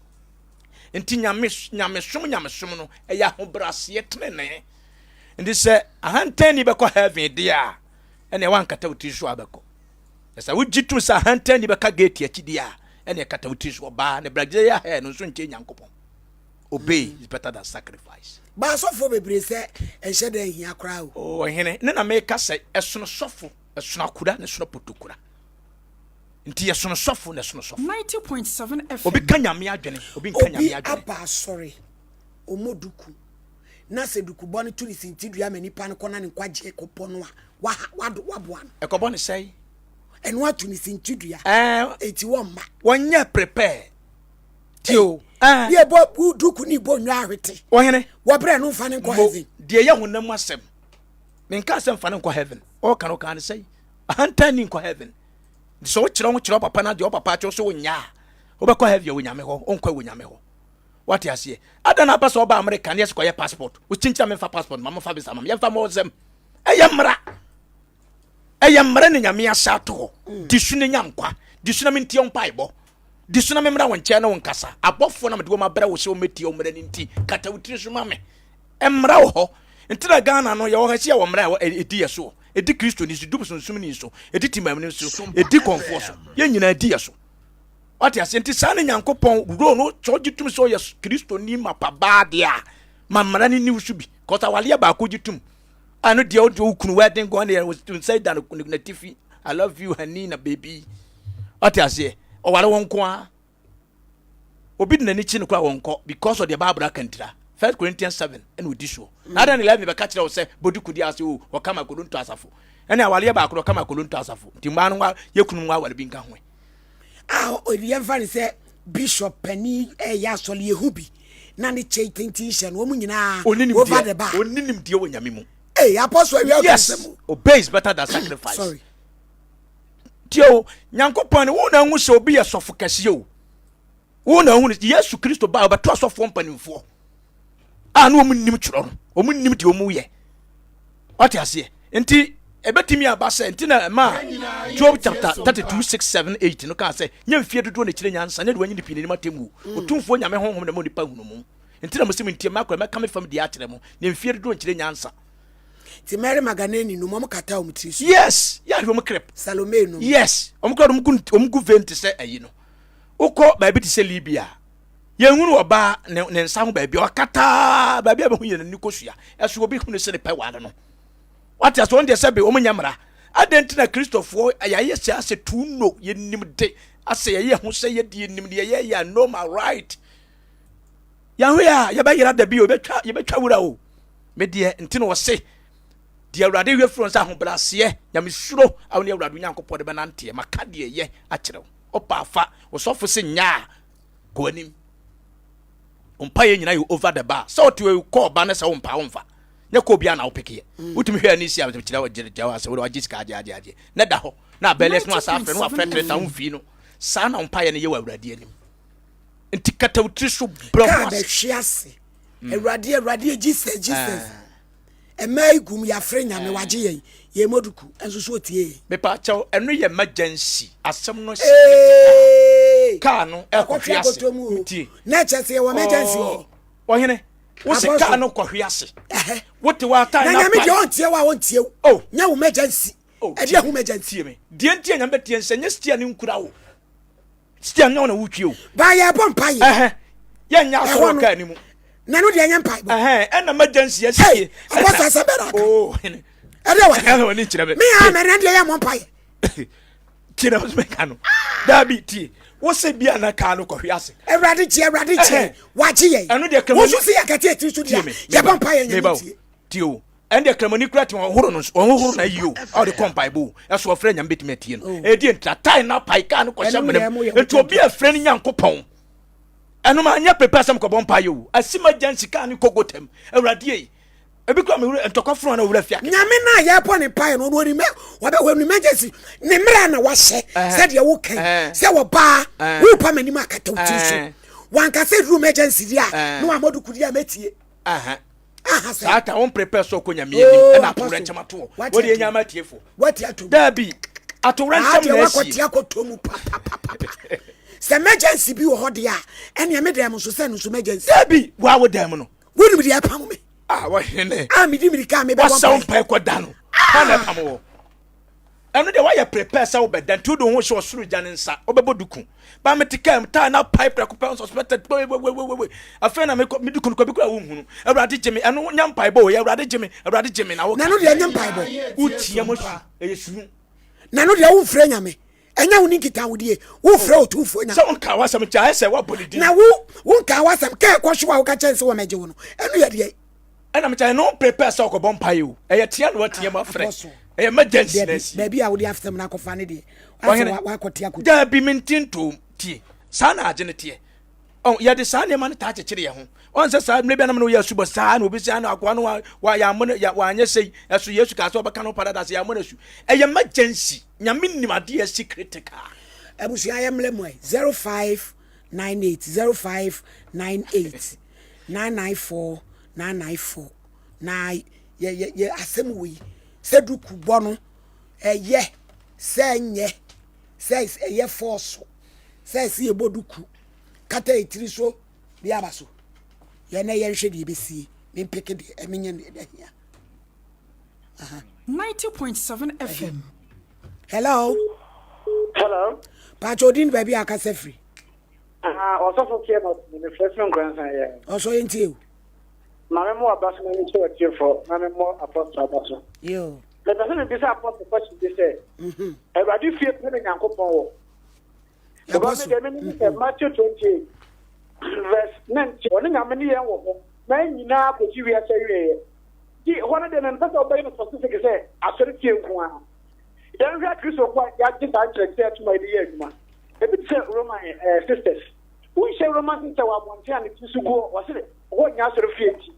Nti nyame, nyamesom nyamesom no, ɛyɛ ahobraseɛ tenenee. Nti sɛ ahantanni bɛkɔ heaven deɛ a, ɛnea wankata wo tiri so a bɛkɔ. Na sɛ wogye tom sɛ ahantanni bɛka gate akyi deɛ a, ɛnea kata wo tiri so. Ɔbaa ne bragye yɛ ahɛ no nso nkyɛ Nyankopɔn. Obey is better than sacrifice. Ba asɔfoɔ bebree sɛ ɛnhyɛ da nhia koraa o. Oh, ɔhene, ne na meka sɛ ɛsono sɔfo, ɛsono akura na ɛsono potokura. Nti yɛsono sɔfo na ɛsono sɔfo. 90.7 FM. Obi ka nyame adwene, obi nka Obi nyame adwene. aba asɔre, ɔmmɔ duku, na sɛ dukubɔ no to ne sintidua ma nipa no kɔ na ne nkwagyeɛ kɔbɔ no a, waha, wado, waboa no. Ɛkɔbɔ ne sɛe. Ɛno ato ne sintidua. Ɛɛ. Enti wɔmma. Wɔnyɛ prepare. Tie o. Ɛɛ. Deɛ ɛbɔ duku ne bɔ nnwa ahwete. Ɔhene. Wɔbrɛ no mfa ne nkɔ heaven. Deɛ ɛyɛ honam mu asɛm. Menka sɛ mfa no nkɔ heaven. Ɔka no ɔka ne sɛe. Ahantan ni nkɔ heaven. Nti sɛ wokyerɛ ho kyerɛ papa no adeɛ ɔpapa akyerɛ so wonyɛ a, wobɛkɔ heaven wɔ Nyame hɔ, wonkɔ wɔ Nyame hɔ. Wate aseɛ? Adɛn na apɛ sɛ ɔba Amerika ne yɛsɛ kɔyɛ passport? Wokyinkyina memfa passport ma momfa visa ma me. Yɛmfa ma ɔsɛm. Ɛyɛ mmara. Ɛyɛ mmara na Nyame ahyɛ ato hɔ. Mm. Di so na nya nkwa. Di so na mentie wo mpaebɔ. Di so na memmra wo nkyɛn ne wo nkasa. Abɔfoɔ na mede wɔn abrɛ wo sɛ wɔmmɛtie wo mmara no nti, kata wo tiri so ma me. Mmara wɔ hɔ. Nti na Ghana no yɛwɔ ha si yɛwɔ mmara a ɛdi yɛ soɔ. Ɛdi Kristoni so, ɛdi bosonsomni so, ɛdi timamni so, ɛdi kɔnfoɔ so. Yɛn nyinaa di yɛ so. Wate aseɛ? Nti saa ne Nyankopɔn role no, sɛ ɔgye tom sɛ ɔyɛ Kristoni mapa baa deɛ a, ma mmara no nni wo so bi. Kɔsa awaleɛ baako gye tom. Ɛno deɛ wode wo kunu wedding gown deɛ nsa da no n'atifi. I love you honey na baby. Wate aseɛ? Ɔware wo nko ara. Obi de n'ani kyi no koraa wɔnkɔ because of deɛ Bible aka ntira. First Corinthians 7 ɛna ɔdi soɔ. Na adan 11 bɛka kyerɛ wo sɛ bɔdi kudi ase o ɔka ma Korinto asafo. Ɛne awareɛ baako no ɔka ma Korinto asafo. Nti mmaa no yɛ kunu mu aware bi nka ho. A yɛmfa no sɛ bishop panin ɛyɛ asɔre yɛhu bi na ne kyɛ tenten hyɛ no wɔn nyinaa over the bar. Ɔnni nimdeɛ wɔ Nyame mu. Hey, apostle awia Yes, obey is better than sacrifice. Sorry. Tie o, Nyankopɔn ne wo na ahu sɛ obi yɛ sɔfo kɛseɛ o. Wo na ahu Yesu Kristo ba ɔbɛto asɔfoɔ mpanimfoɔ a na wɔn nim twerɛ no, wɔn nim deɛ wɔn yɛ. Wate aseɛ? Nti ɛbɛtumi aba sɛ nti na ɛma Job chapter 32 6 7 8 no kaa sɛ nyɛ mfie dodoɔ na ɛkyerɛ nyansa nyɛ de wanyi ne pii n'anim atemmuo. Mm. Otumfoɔ Nyame honhom na ɛma onipa hunu mu. Nti na mose mentie m'akora mɛka me fam deɛ akyerɛ mo na mfie dodoɔ nkyerɛ nyansa. Ti Mary Magdalene nom wɔn kata wɔn tiri so. Yes, yɛ ahwɛ wɔn krep. Salome nom. Yes, wɔn kura wɔn gu wɔn gu vein te sɛ ayi no. Wokɔ baabi te sɛ Libya, yɛn hunu ɔbaa ne ne nsa ho baabi a ɔkata baabi a bɛhu yɛn ani kosua. Ɛso obi hunu sɛ ne pɛ ware no. Wate ase wɔn deɛ sɛ be wɔn nyɛ mmara. Adɛn nti na Kristofoɔ yɛayɛ sɛ asɛ tu no yɛnim de asɛ yɛyɛ ho sɛ yɛde yɛnim deɛ yɛyɛ a no my right. Yɛahwɛ a yɛbɛyera da bi o yɛbɛtwa yɛbɛtwa wura o. Me deɛ nti na ɔse deɛ Awurade hwɛ firi sɛ ahobrɛaseɛ nyamesuro a wo ne Awurade Onyankopɔn de bɛnanteɛ maka deɛ ɛyɛ akyerɛ wo. Ɔpa afa ɔsɔfo se nya a kɔ anim. Mpaeɛ nyina yɛ over the bar sɛ ɔte kɔ ɔba ne sɛ wo mpa wo mfa nyɛ kɔ obiara na wopekeɛ mm. wotumi hwɛ ani si a kyerɛ gyerɛ wo asɛ wode wagye sika agye agye agye na da hɔ na abɛlɛ no asa afrɛ no wafrɛ tere ta wo mfii no saa na mpaeɛ no yɛ wɔ Awurade anim nti kata wo tiri so brɛ ho ase. Kaa bɛhwe ase. Mm. Awurade Awurade Jesus Jesus. Ah. Ɛmɛ igum yɛafrɛ nyame eh. wagye yɛn yɛn moduku nso so otie yɛn. Mepa kyɛw ɛno yɛ emergency asɛm no si kaa no ɛkɔhwe ase tie. Na ɛkyɛ sɛ yɛwɔ emergency wɔ. Oh, ɔhene wose kaa no kɔhwe ase wote wɔ atan na nyame deɛ ɔntie wo a ɔntie wo oh. nyɛ wo emergency oh, ɛdeɛ ho emergency tie me deɛ nti a nyame bɛtie nsɛ nyɛ stia ne nkura wo Stia nyɛ wo na wotwi o. Ba yɛ bɔ mpa yɛ. Ɛhɛn. Yɛ nyɛ asɔrɔ wɔ kaa ni mu. Na no deɛ nyɛ mpa bɔ. Ɛhɛn ɛna emergency ɛsi. Hey, ɔbɔ sasa bɛ na aka. Oh, hene. Ɛdeɛ wɔ. Ɛna wɔ ni kyerɛ mi. Mi a mɛ ne deɛ yɛ mɔ mpa yɛ. Tie na mɛ ka no. Daabi tie. Wose bi a na kaa no kɔhwe ase. Awurade gye awurade gye wagye yɛn. Ɛno deɛ kramoni. Wosu si yɛ kɛte etiri so deɛ yɛ bɔ mpa yɛ nyɛ tie. Tie o. Ɛndeɛ kramoni kura te wɔn horo no wɔn hohoro na ayi o a ɔde kɔ mpaebɔ o ɛso ɔfrɛ nyame betumi atie no oh. ɛdi ntra tae na pae kaa no kɔhyɛ mene mu nti obi a ɛfrɛ no nyankopɔn ɛno ma anyɛ prepare sɛ mekɔbɔ mpaeɛ o asi ma gya nsi kaa ne kɔ gotam awurade ei ebi kura me wura ntɔkwa funu na owura fia nyame na yɛbɔ ne mpaeɛ no ɔno ɔnim wɔbɛ wɔ emergency ne mmerɛ na wahyɛ sɛdeɛ wokan sɛ wɔbaa wopa m'anim akata wo tiri so wankasa duru emergency deɛ a na wamɔ duku deɛ a mɛtie Aha saa ta wɔn prepare sɛ ɔkɔ nyame anim oh, ɛna atowerɛnkyɛm atoɔ wɔde yɛ nyama atiefo daabi atowerɛnkyɛm na asie akɔtɔ mu papapapa sɛ emergency bi wɔ hɔ deɛ a ɛnea me dɛm nso sɛ no nso emergency daabi waa wo dɛm no wonim deɛ ɛpam me ah wɔhene a medi mirika a mebɛbɔ wɔsɛ wo mpae kɔda no ah. na ɛpam wɔ Ɛno deɛ woayɛ prepare sɛ wobɛda nti wode wo ho hyɛ ɔsoro gya ne nsa wobɛbɔ duku ba mete kaa mu taa na pipe prɛko pɛ unsuspected wewewewe afei na mekɔ me duku no kɔ bi kora wonhunu awurade gye me ɛno nyɛ mpaebɔ o yɛ awurade gye me awurade gye me na woka na no deɛ ɛnyɛ mpaebɔ wotia mu su ɛyɛ sunu na no deɛ womfrɛ nyame ɛnyɛ wo ne nkitahodie wofrɛ oh. otumfoɔ nyame sɛ wonka w'asɛm kyɛ ayɛ sɛ woabɔ ne din na wo wonka w'asɛm kɛ ɛkɔ hyew a woka kyɛn sɛ wɔmɛgye wo no ɛno yɛ deɛ Ɛna mekyɛ no prepare sɛ ɔkɔbɔ mpaeɛ o. Ɛyɛ tea na wateɛ mu afrɛ. Ɛyɛ emergency na asi. Baabi a wode asɛm no akɔfa ne deɛ. Asɛ wakɔte akɔtu. Daabi mente ntoom. Tie. Saa na agye no teɛ. Ɔn yɛde saa nneɛma no taa kyekyere yɛn ho. Ɔn sɛ saa mmerɛ bi anam na woyɛ asubɔ saa na obi sɛ ana akoa no wa wa yɛammɔ no yɛ wanyɛ sei. Ɛso Yesu kaa sɛ ɔbɛka no paradise yɛammɔ no asu. Ɛyɛ emergency. Nyame nim adeɛ asi critical. Abusua yɛ mmerɛ mu ɛ 0598 0598 994 994 na yɛ yɛ yɛ asɛm wɔ yi sɛ duku bɔ no ɛyɛ sɛ ɛnyɛ sɛ ɛyɛ fɔɔso sɛ ɛsɛ yɛbɔ duku kata etiri so bi aba so yɛn na yɛnhwɛ deɛ ɛbɛsie mempeke deɛ ɛmenyɛ deɛ ɛbɛhia. 90.7 FM. Hello. Hello. Pacho odin baabi a akasa firi. Ah, ɔsɔfo kia na me frɛ firi nkoransan yɛ. Ɔsɔ yɛn tie o. Maame mo aba so na me kyerɛ ɔtiefo na me mmɔ apɔstol aba so. Yo. Mepɛ sɛ mebisa apɔstol question bi sɛ. Mhm. Awurade fie pɛ na Nyankopɔn wɔ. Because me deɛ me nim sɛ mhm. Matthew 28 verse 19 ɔne Nyame ne yɛn wɔ hɔ na yɛn nyinaa kɔsi wiase awieɛ. Nti hɔ no deɛ mempɛ sɛ wobɛyɛ no specific sɛ asɔre fie nko ara. Yɛnhwɛ Kristofo a yɛagye saa nkyerɛkyerɛ atom a yɛde yɛ adwuma. Ebi te sɛ Roman eh, sisters. Wonhyɛ Roman sister wɔ abɔnten a ne ti so gu hɔ, wɔse hɔ nyɛ asɔrefie nti.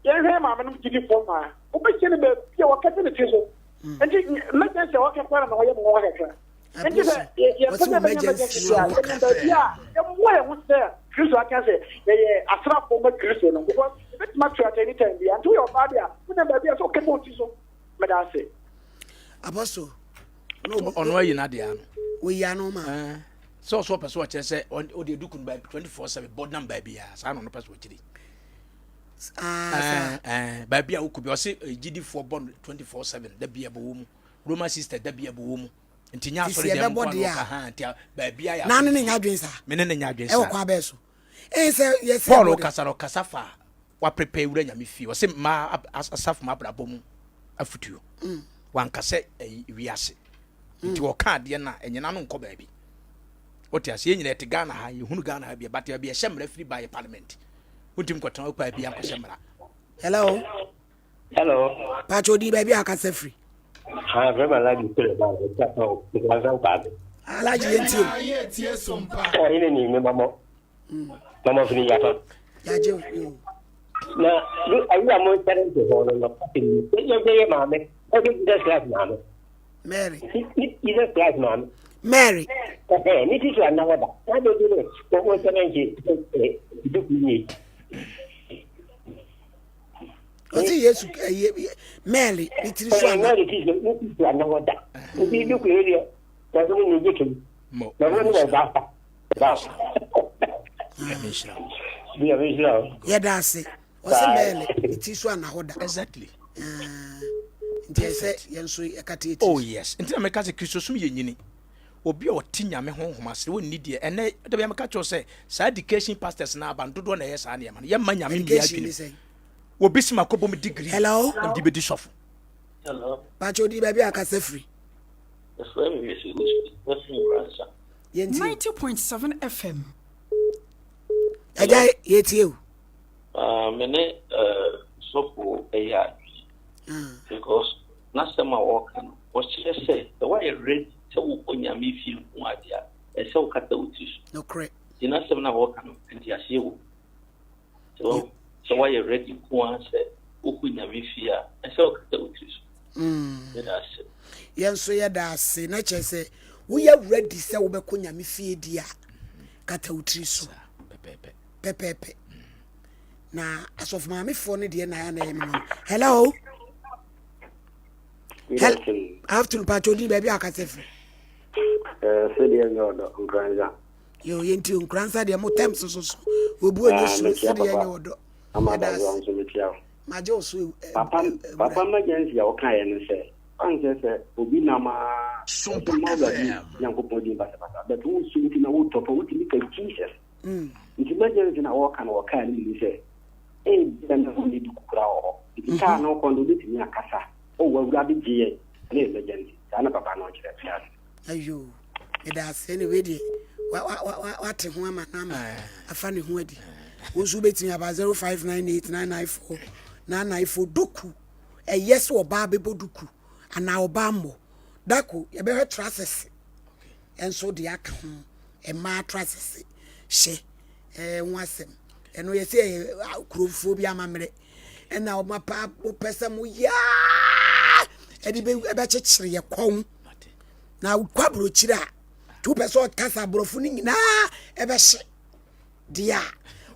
Yɛnhwɛ yɛn maamenom gyidifo mmaa. Wobɛhyia no baabi a wakata ne tiri so. Nti emergency a wakata no na ɔyɛ mo nwanwa kakra. Nti sɛ yɛmpɛ sɛ yɛbɛnya emergency a, yɛnam baabi a yɛmmoa yɛn ho sɛ Kristo aka sɛ yɛyɛ asraafoɔ ma Kristo no. Because yɛbɛtumi ato at any time biara. Nti woyɛ ɔbaa de a, wonam baabi a sɛ wokata wo ti so. Meda ase. Apostle. Ɔno ayi n'adeɛ ano. Oyi ano ma. Sɛ ɔso ɔpɛ so ɔkyerɛ sɛ ɔde eduku no baabi 24/7 bɔ nam baabi a saa na ɔno pɛ so ɔkyerɛ. Ah, baabi a wokɔ bi ɔse eh, gyidifoɔ bɔ no 24/7 da bi ɛbɔ wɔ mu Roman sister da bi ɛbɔ wɔ mu nti nyɛ asɔre dɛm nkwa no ɔka ha nti baabi a yɛ na ne ne nya adwene saa me ne ne nya adwene saa ɛwɔ kwan bɛɛ so ɛn sɛ yɛsɛ Paul kasa no ɔkasa fa waprepare wura nyame fie ɔse mmaa asafo ma abrabɔ mu afutuo mm. wankasɛ ɛyi wiase mm. nti ɔka adeɛ no a ɛnyina no nkɔ baabi wote aseɛ nyina ɛte Ghana ha yɛhunu Ghana ha bia but baabi ɛhyɛ mmara firi ba yɛ parliament wontumi nkɔtena wo paa bi ankɔhyɛ mmara. Hello. Hello. Pacho di baabi a akasa firi. Ah, very Alhaji Suleiman, Nkansa Nkwaade. Alhaji yɛn ti o. Ɔ yɛn ni mi mamɔ. Mamɔ fini yafa. Yagye o. Na ayi a mo nsɛrɛ nti hɔ no no yɛ yɛ yɛ maame ɛdi Jesus Christ maame. Mary. Jesus Christ maame. Mary. Ɛhɛn ne titi anna hɔ da. Na de bi ne wɔn nsɛm nti duku yie. Ɔsi Yesu ɛyɛ Mary ne tiri so anna. Mary titi ne titi anna hɔ da. Nti duku yɛ deɛ wɔn ne ne gye tum. Na wɔn ne wɔn ba fa. Ba. Yɛda ase. Ɔsɛ Mary ne tiri so anna hɔ da. Exactly. Ah, nti ɛsɛ yɛn nso yɛka tete. Oh yes. Nti na meka sɛ Kristosom yɛ nyini. Obi a ɔte Nyame honhom ase wɔnni deɛ ɛnɛ da bia meka kyerɛ sɛ saa education pastors no aba no dodoɔ na ɛyɛ saa nneɛma no. Yɛmma Nyame mmie adwene. Obi si makɔbɔ me degree. Hello. Na mede bɛdi sɔfo. Hello. Pakyɛ odi baabi a kasa firi. Ɛfrɛ me Mesi Mesi Nkoransa. Yɛntie. 90.7 FM. Agya yɛtie o. Ah, me ne eh, sɔfo ɛyɛ adwene. Ah. Because n'asɛm a wɔka no, wɔkyerɛ sɛ sɛ woayɛ ready sɛ wokɔ Nyame fie nko ade a, ɛsɛ wokata wo tiri so. Nokorɛ. Nti n'asɛm no a wɔka no, nteaseɛ wɔ mu. Sɛ sɛ woayɛ ready nko ara sɛ wokɔ Nyame fie a, ɛsɛ wokata wo tiri so. Mm. Yɛda ase. Yɛn nso yɛda ase. Na kyerɛ sɛ woyɛ ready sɛ wobɛkɔ Nyame fie di a, kata wo tiri so. Pɛpɛɛpɛ. Pɛpɛɛpɛ. Na asɔfo maamefoɔ no deɛ na ayɛ na ɛyɛ me nwanwa. Hello. Hello. Afternoon, Pacho di baabi a akasa firi. Eh, sɛdeɛ nyɛ ɔdɔ nkuransa. Yo, yɛnti nkuransa deɛ mo tɛm so so so. Obu onye suro sɛdeɛ nyɛ ɔdɔ. Ama adazoa nso mekyia wo. Magye wo so. Papa, papa emergency a wokaeɛ no sɛ, wansɛ sɛ obi nam a Sompa ma Awurade FM. Nyankopɔn din basabasa, but wosu nti na wotɔ fam, wotumi ka Jesus. Mm. Nti emergency na wɔka no wɔ kaa no mu ne sɛ, ebia na wonni duku koraa wɔ hɔ. Nti kaa no kɔ no wobɛtumi akasa, oh Awurade gye yɛn, ɛne emergency. Saa na papa no ɔkyerɛ. Meda ase. Ayo, meda ase. Ɛne wei deɛ, wate ho ama no ama afa ne ho adi. Wo nso wobɛtumi aba 0598 994 994 duku. Ɛyɛ sɛ ɔbaa bɛbɔ duku anaa ɔbaa mmɔ. Dako, yɛbɛhwɛ trasese nso de aka ho. Mmaa trasese hyɛ ɛɛ ho asɛm. Ɛno yɛsɛ ɛyɛ kuromfoɔ bi amammerɛ. Ɛna wɔn apa mopɛ sɛ moyɛ ɛde bɛkyekyere yɛ kɔn. Na wokɔ aburokyire a, nti wopɛ sɛ ɔkasa aborɔfo no nyinaa ɛbɛhye deɛ a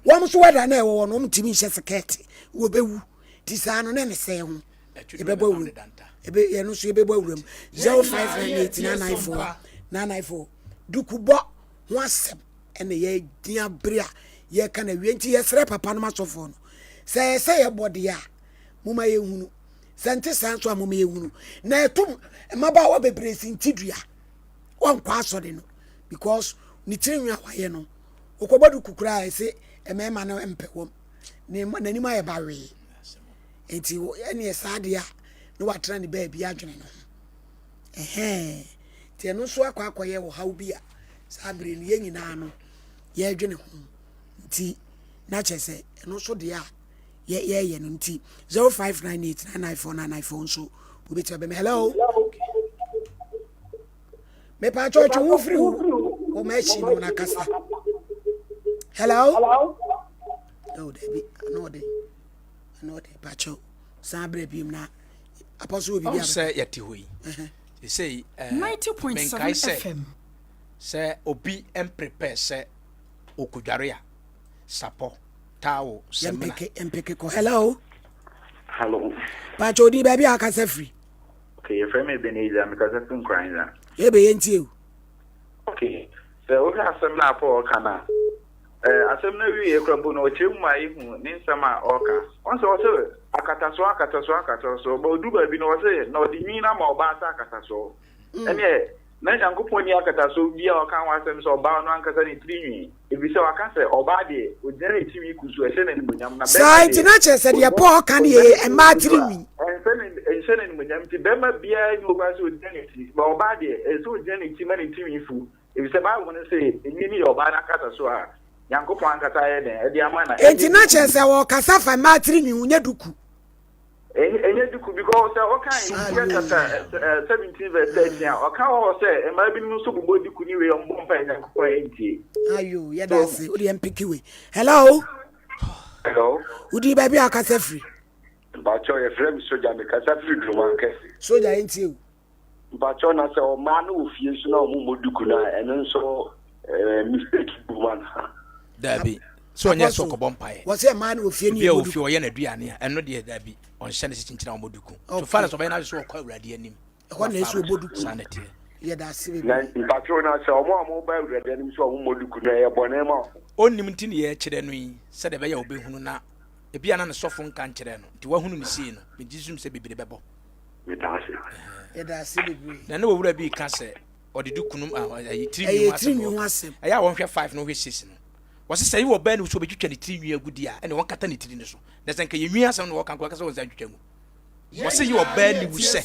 wɔn nso wɛda na ɛwɔ hɔ no wɔn ntumi nhyɛ sekɛɛte wɔbɛwu ti saa no na ne sɛɛ ho yɛbɛbɔ awuram ebe yɛn nso yɛbɛbɔ awuram 0598 994 994 dukubɔ ho asɛm ɛna yɛgyina bere a yɛka na wie nti yɛsrɛ papa no asɔfoɔ no sɛ ɛsɛ yɛbɔ deɛ a moma yɛhunu sɛ nte saa nso a moma yɛhunu na ɛtom mmabaawa bebree si nti dua wɔnkɔ asɔre no because ne tiri nwi a wayɛ no okɔbɔ duku koraa a ɛsɛ mmarima no mpɛ wɔm ne n'anim ayɛ bawee nti ɛneɛ saa deɛ a na watena ne baabi adwene no ho ɛhɛn nti ɛno nso akɔ akɔyɛ ɔhaw bi a saa bere no yɛn nyinaa no yɛredwene ho nti na kyerɛ sɛ ɛno nso deɛ a yɛyɛ no nti 0598994994 nso wobɛtumi abɛmɛ hello mepatwɛ ɔtwe wo firi wo ma akyi no na kasa hello oh dabi ano ɔden ano ɔden patwɛ san berɛ biom na. Apostle wɔ biribi a. Sɛ yɛte hɔ yi. Sɛ menkae sɛ sɛ obi mprepare sɛ okodware a sapɔ towel sɛmina. Yɛmpeke kɔ. Hello. Hello. Pakyɛ odi baabi a akasa firi. Okay, yɛfrɛ me Ebenezer, mekasa firi Nkoranza. Ebe yɛntie o. Okay, sɛ wohwɛ asɛm no a Paul ka no a, eh, asɛm no awieɛ kora mpo no, ɔkyerɛ mu ma yɛhu ne nsɛm a ɔreka. Ɔn sɛ ɔsɛ akatasoɔ, akatasoɔ, akatasoɔ, ba ɔdu baabi no ɔsɛ na ɔde nwi no ama ɔbaa sɛ akatasoɔ. Ɛneɛ, na Nyankopɔn nni akatasoɔ bi a ɔka ho asɛm sɛ ɔbaa no ankasa ne tiri nwi, ɛfiri sɛ waka sɛ ɔbaa deɛ, ɔgyina ne tiri nwi ku so, ɛhyɛ no animuonyam, na bɛrima Saa nti deɛ, na kyerɛ sɛ deɛ ɔgyina Paul ka no ɔgyina yɛ ne tiri mmaa nwi tiri so a, nwi. ɛnsɛ ne ɛnhyɛ no animuonyam. Nti bɛrima biara nni hɔ koraa sɛ ɔgyina ne ti, but ɔbaa deɛ, ɛsɛ sɛ ɔgyina ne ti ma ne tiri nwi fu, ɛfiri sɛ Bible no se nwi no yɛ ɔbaa no akatasoɔ a Nyankopɔn ankasa ayɛ dɛn? Ɛde ama na Enti ɛnyɛ na duku. kyerɛ sɛ wɔrekasa fa mmaa tiri nwi ho, nyɛ duku. Ɛnyɛ duku because sɛ ɔka Ezekiel chapter 17 verse 13 a ɔka wɔ hɔ sɛ mmaa binom nso bobɔ duku ne wei ɔmo bɔ mpaeɛ Nyankopɔn ɛntie. Ayo, yɛda ase. Wode yɛn piki wei. Hello. Hello. Wodi baabi a akasa firi. Mpakyɛw yɛfrɛ me Soja mekasa firi Dwoma Nkɛse. Soja yɛntie o. Mpakyɛw na sɛ ɔmaa no wɔ fie nso na ɔmo mmɔ duku no a ɛno nso eh, mistake bu ma no. Daabi sɛ ɔnyɛ sɛ ɔkɔbɔ mpaeɛ. Wɔsɛ mmaa no wɔ fie ne obi a wɔ fie ɔyɛ n'aduane a ɛno deɛ daabi ɔnhyɛ ne sɛ kyinkyini a ɔmmɔ duku. So far as ɔbɛyɛ n'adwe sɛ ɔkɔ awurade anim. Ɛhɔ na ɛsɛ ɔbɔ duku. Saa na ɛteɛ. Yɛda ase bebree. Na mpakyɛw na sɛ ɔmo a ɔmo ba awurade anim sɛ ɔmo mmɔ duku no ɛyɛ bɔne ma ɔmo. Ɔnnim nti ne yɛkyerɛ no yi sɛdeɛ ɛbɛyɛ a ɔbɛhunu na ebi a na ne sɔfo nka nkyerɛɛ no nti wahunu no sei no megye sum sɛ bebree bɛbɔ. Meda ase. Yɛda ase bebree. Na ne owura bi ka sɛ ɔde du kunum ɛyɛ tiri nwi ho asɛm. Ɛyɛ a wɔnhwɛ 5 na wɔhwɛ 6 no. Wɔse sɛ yɛwɔ ɔbaa ne so ɔbɛtwitwa ne tiri nwi agu di a ɛne wɔnkata ne tiri no so. Na sɛ nka yɛ nwi asɛm na wɔka nka wɔka sɛ wɔn nsa ntwitwa ngu. Wɔse yɛ ɔbaa ne wu sɛ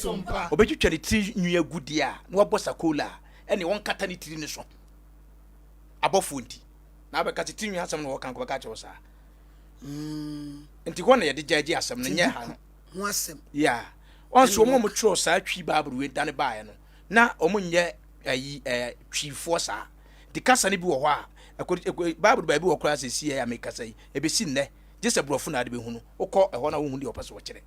ɔbɛtwitwa ne tiri nwi agu di a na wabɔ sakola a ɛne wɔnkata ne tiri no so. Abɔfoɔ nti. Na abɛka sɛ tiri nwi asɛm na wɔka nka wɔka kyerɛ wo saa. Nti hɔ na yɛde gya gye asɛm no nyɛ ha no. ho asɛm. Yeah. Wɔn nso wɔn a wɔtwerɛ saa Twi Bible wei dane baeɛ no, na wɔn nyɛ ayi ɛɛ Twifoɔ saa. Nti kasa no bi wɔ hɔ a, ɛkɔ ɛkɔ Bible baabi wɔ koraa sɛ si a mekasa yi, ebesi nnɛ, gye sɛ borɔfo na ade bɛhunu. Wokɔ ɛhɔ na wohu deɛ wɔpɛ sɛ wɔkyerɛ.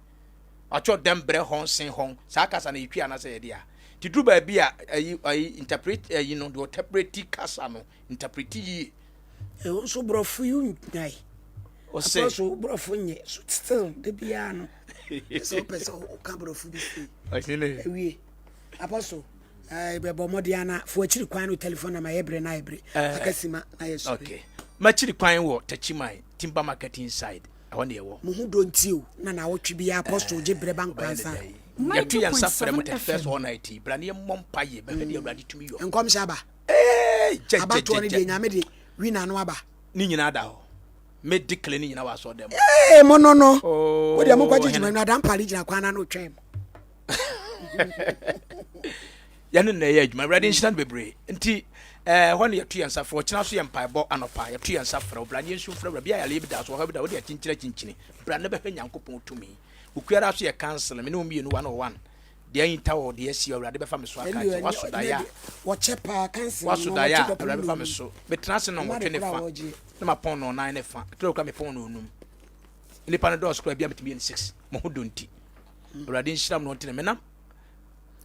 Wɔatwerɛ dɛm brɛ hɔn sen hɔn. Saa kasa no yɛ Twi anaasɛ yɛ deɛ a. Nti duru baabi a ayi ayi interpret ayi no deɛ ɔtɛprɛti kasa no interpreti yie. Ɛwɔ nso borɔfo yi nyae. Ɔse. Apostle borɔfo nyɛ so still da biara no sɛ wopɛ sɛ woka borɔfo bi sei. Awie. Apostle eh, bɛbɔ mmɔden ana fo akyiri kwan no telephone na ma yɛ bere na yɛ bere. Eh, Akasima na yɛ sɔre. Okay. Makyiri kwan wɔ Tachiman Timber Market inside. Ɛhɔ ne yɛwɔ. Mo ho dɔ nti o na na awɔtwe biara apostle gye brɛ ba nkwansa. Yɛto yɛn nsa frɛ mo 31st all night yi. Bra ne yɛmmɔ mpa yɛ bɛhwɛ deɛ Awurade tumi yɔ. Nkɔmhyɛ aba. Ee, gyɛ gyɛ Abatoɔ no gyɛ. deɛ nyame de wina no aba. Ne nyinaa da hɔ. Me declare ne nyinaa wɔ asɔre dɛm. Ee, mo no no. Oh, Mo deɛ mo kɔgye hene. gyima no adampare gyina kwan ano twɛn mo. Yɛne na ɛyɛ adwuma. Awurade nhyira no bebree. Nti ɛɛ hɔ na yɛto yɛn nsa frɛ. Ɔkyena so yɛ mpaebɔ anɔpa. Yɛto yɛn nsa frɛ. Ɔbra ne yɛnsu mfrɛ Awurade. Bi a yareɛ bi da so, ɔhaw bi da, wode akyinkyini akyinkyini. Bra na bɛhwɛ Nyankopɔn tumi. Okuara so yɛ council. Me ne wo mmienu one on one. Deɛ ahinta wɔ deɛ asi Awurade bɛfa me so aka akyerɛ. Waso daeɛ a. Wɔkyɛ paa council Waso no daeɛ wɔte a dɔpem Awurade bɛfa me nnum. so. Metena ase Ɛma nnɔnwɔtwe de ne koro a fa. wɔgyeɛ. Na mapɔn nnɔnnan ne fa. Ɛtɔ da koraa mepɔn nnɔnnum. Nnipa no dɔɔso koraa bi a metumi yɛ no six. Mo ho dɔ nti. Awurade nhyira mo na ɔntene me nam.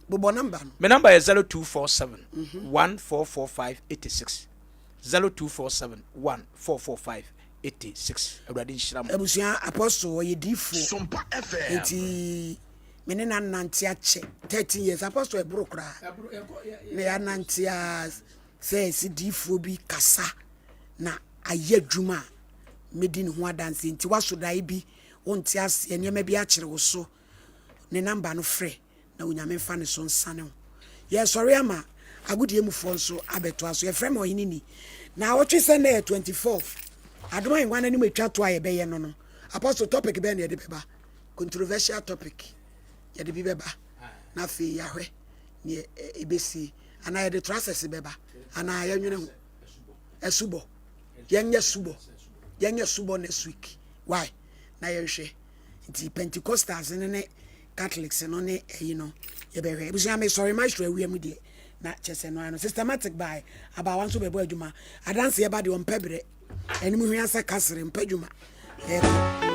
Bobɔ namba no. Me namba yɛ 0247 1445 86. 0247 1445 86. Awurade nhyira mo. Abusua apostle ɔyɛ diifoɔ nti me ne no anante akyɛ 13 years apostle ɛboro koraa na yɛanante a sɛ ɛsi diifoɔ bi kasa na ayɛ adwuma a mɛdi ne ho adanseɛ nti waso daeɛ bi wonte aseɛ nneɛma bi akyere wo so ne namba no frɛ na Onyame mfa ne so nsane wo. Yɛresɔre ama agodie mufoɔ nso abɛtoa so. Yɛfrɛ me Ɔhene Ni. Naawɔtwe sɛ nnɛ yɛ 24th. Adom Ahengua no anim atwa to a yɛbɛyɛ no no, Apostle, topic bɛn na yɛde bɛba? Controversial topic. Yɛde bi bɛba. Na afei yɛahwɛ neɛ ɛbɛsie. Anaa yɛde trasɛs bɛba. Anaa yɛnwene ho. Asubɔ. Yɛnyɛ subɔ. Yɛnyɛ subɔ next week. Why? Na yɛnhwɛ. Nti Pentecostals no ne Catholics no ne ɛyi no yɛbɛhwɛ. Abusua me sɔre maestro awia mu deɛ na kyɛ sɛ no ano systematic by abaawa nso bɛbɔ adwuma. Adanseɛ ba deɛ ɔmpɛ berɛ. Anim hwea sɛ kasere mpɛ adwuma. Ɛkɔ.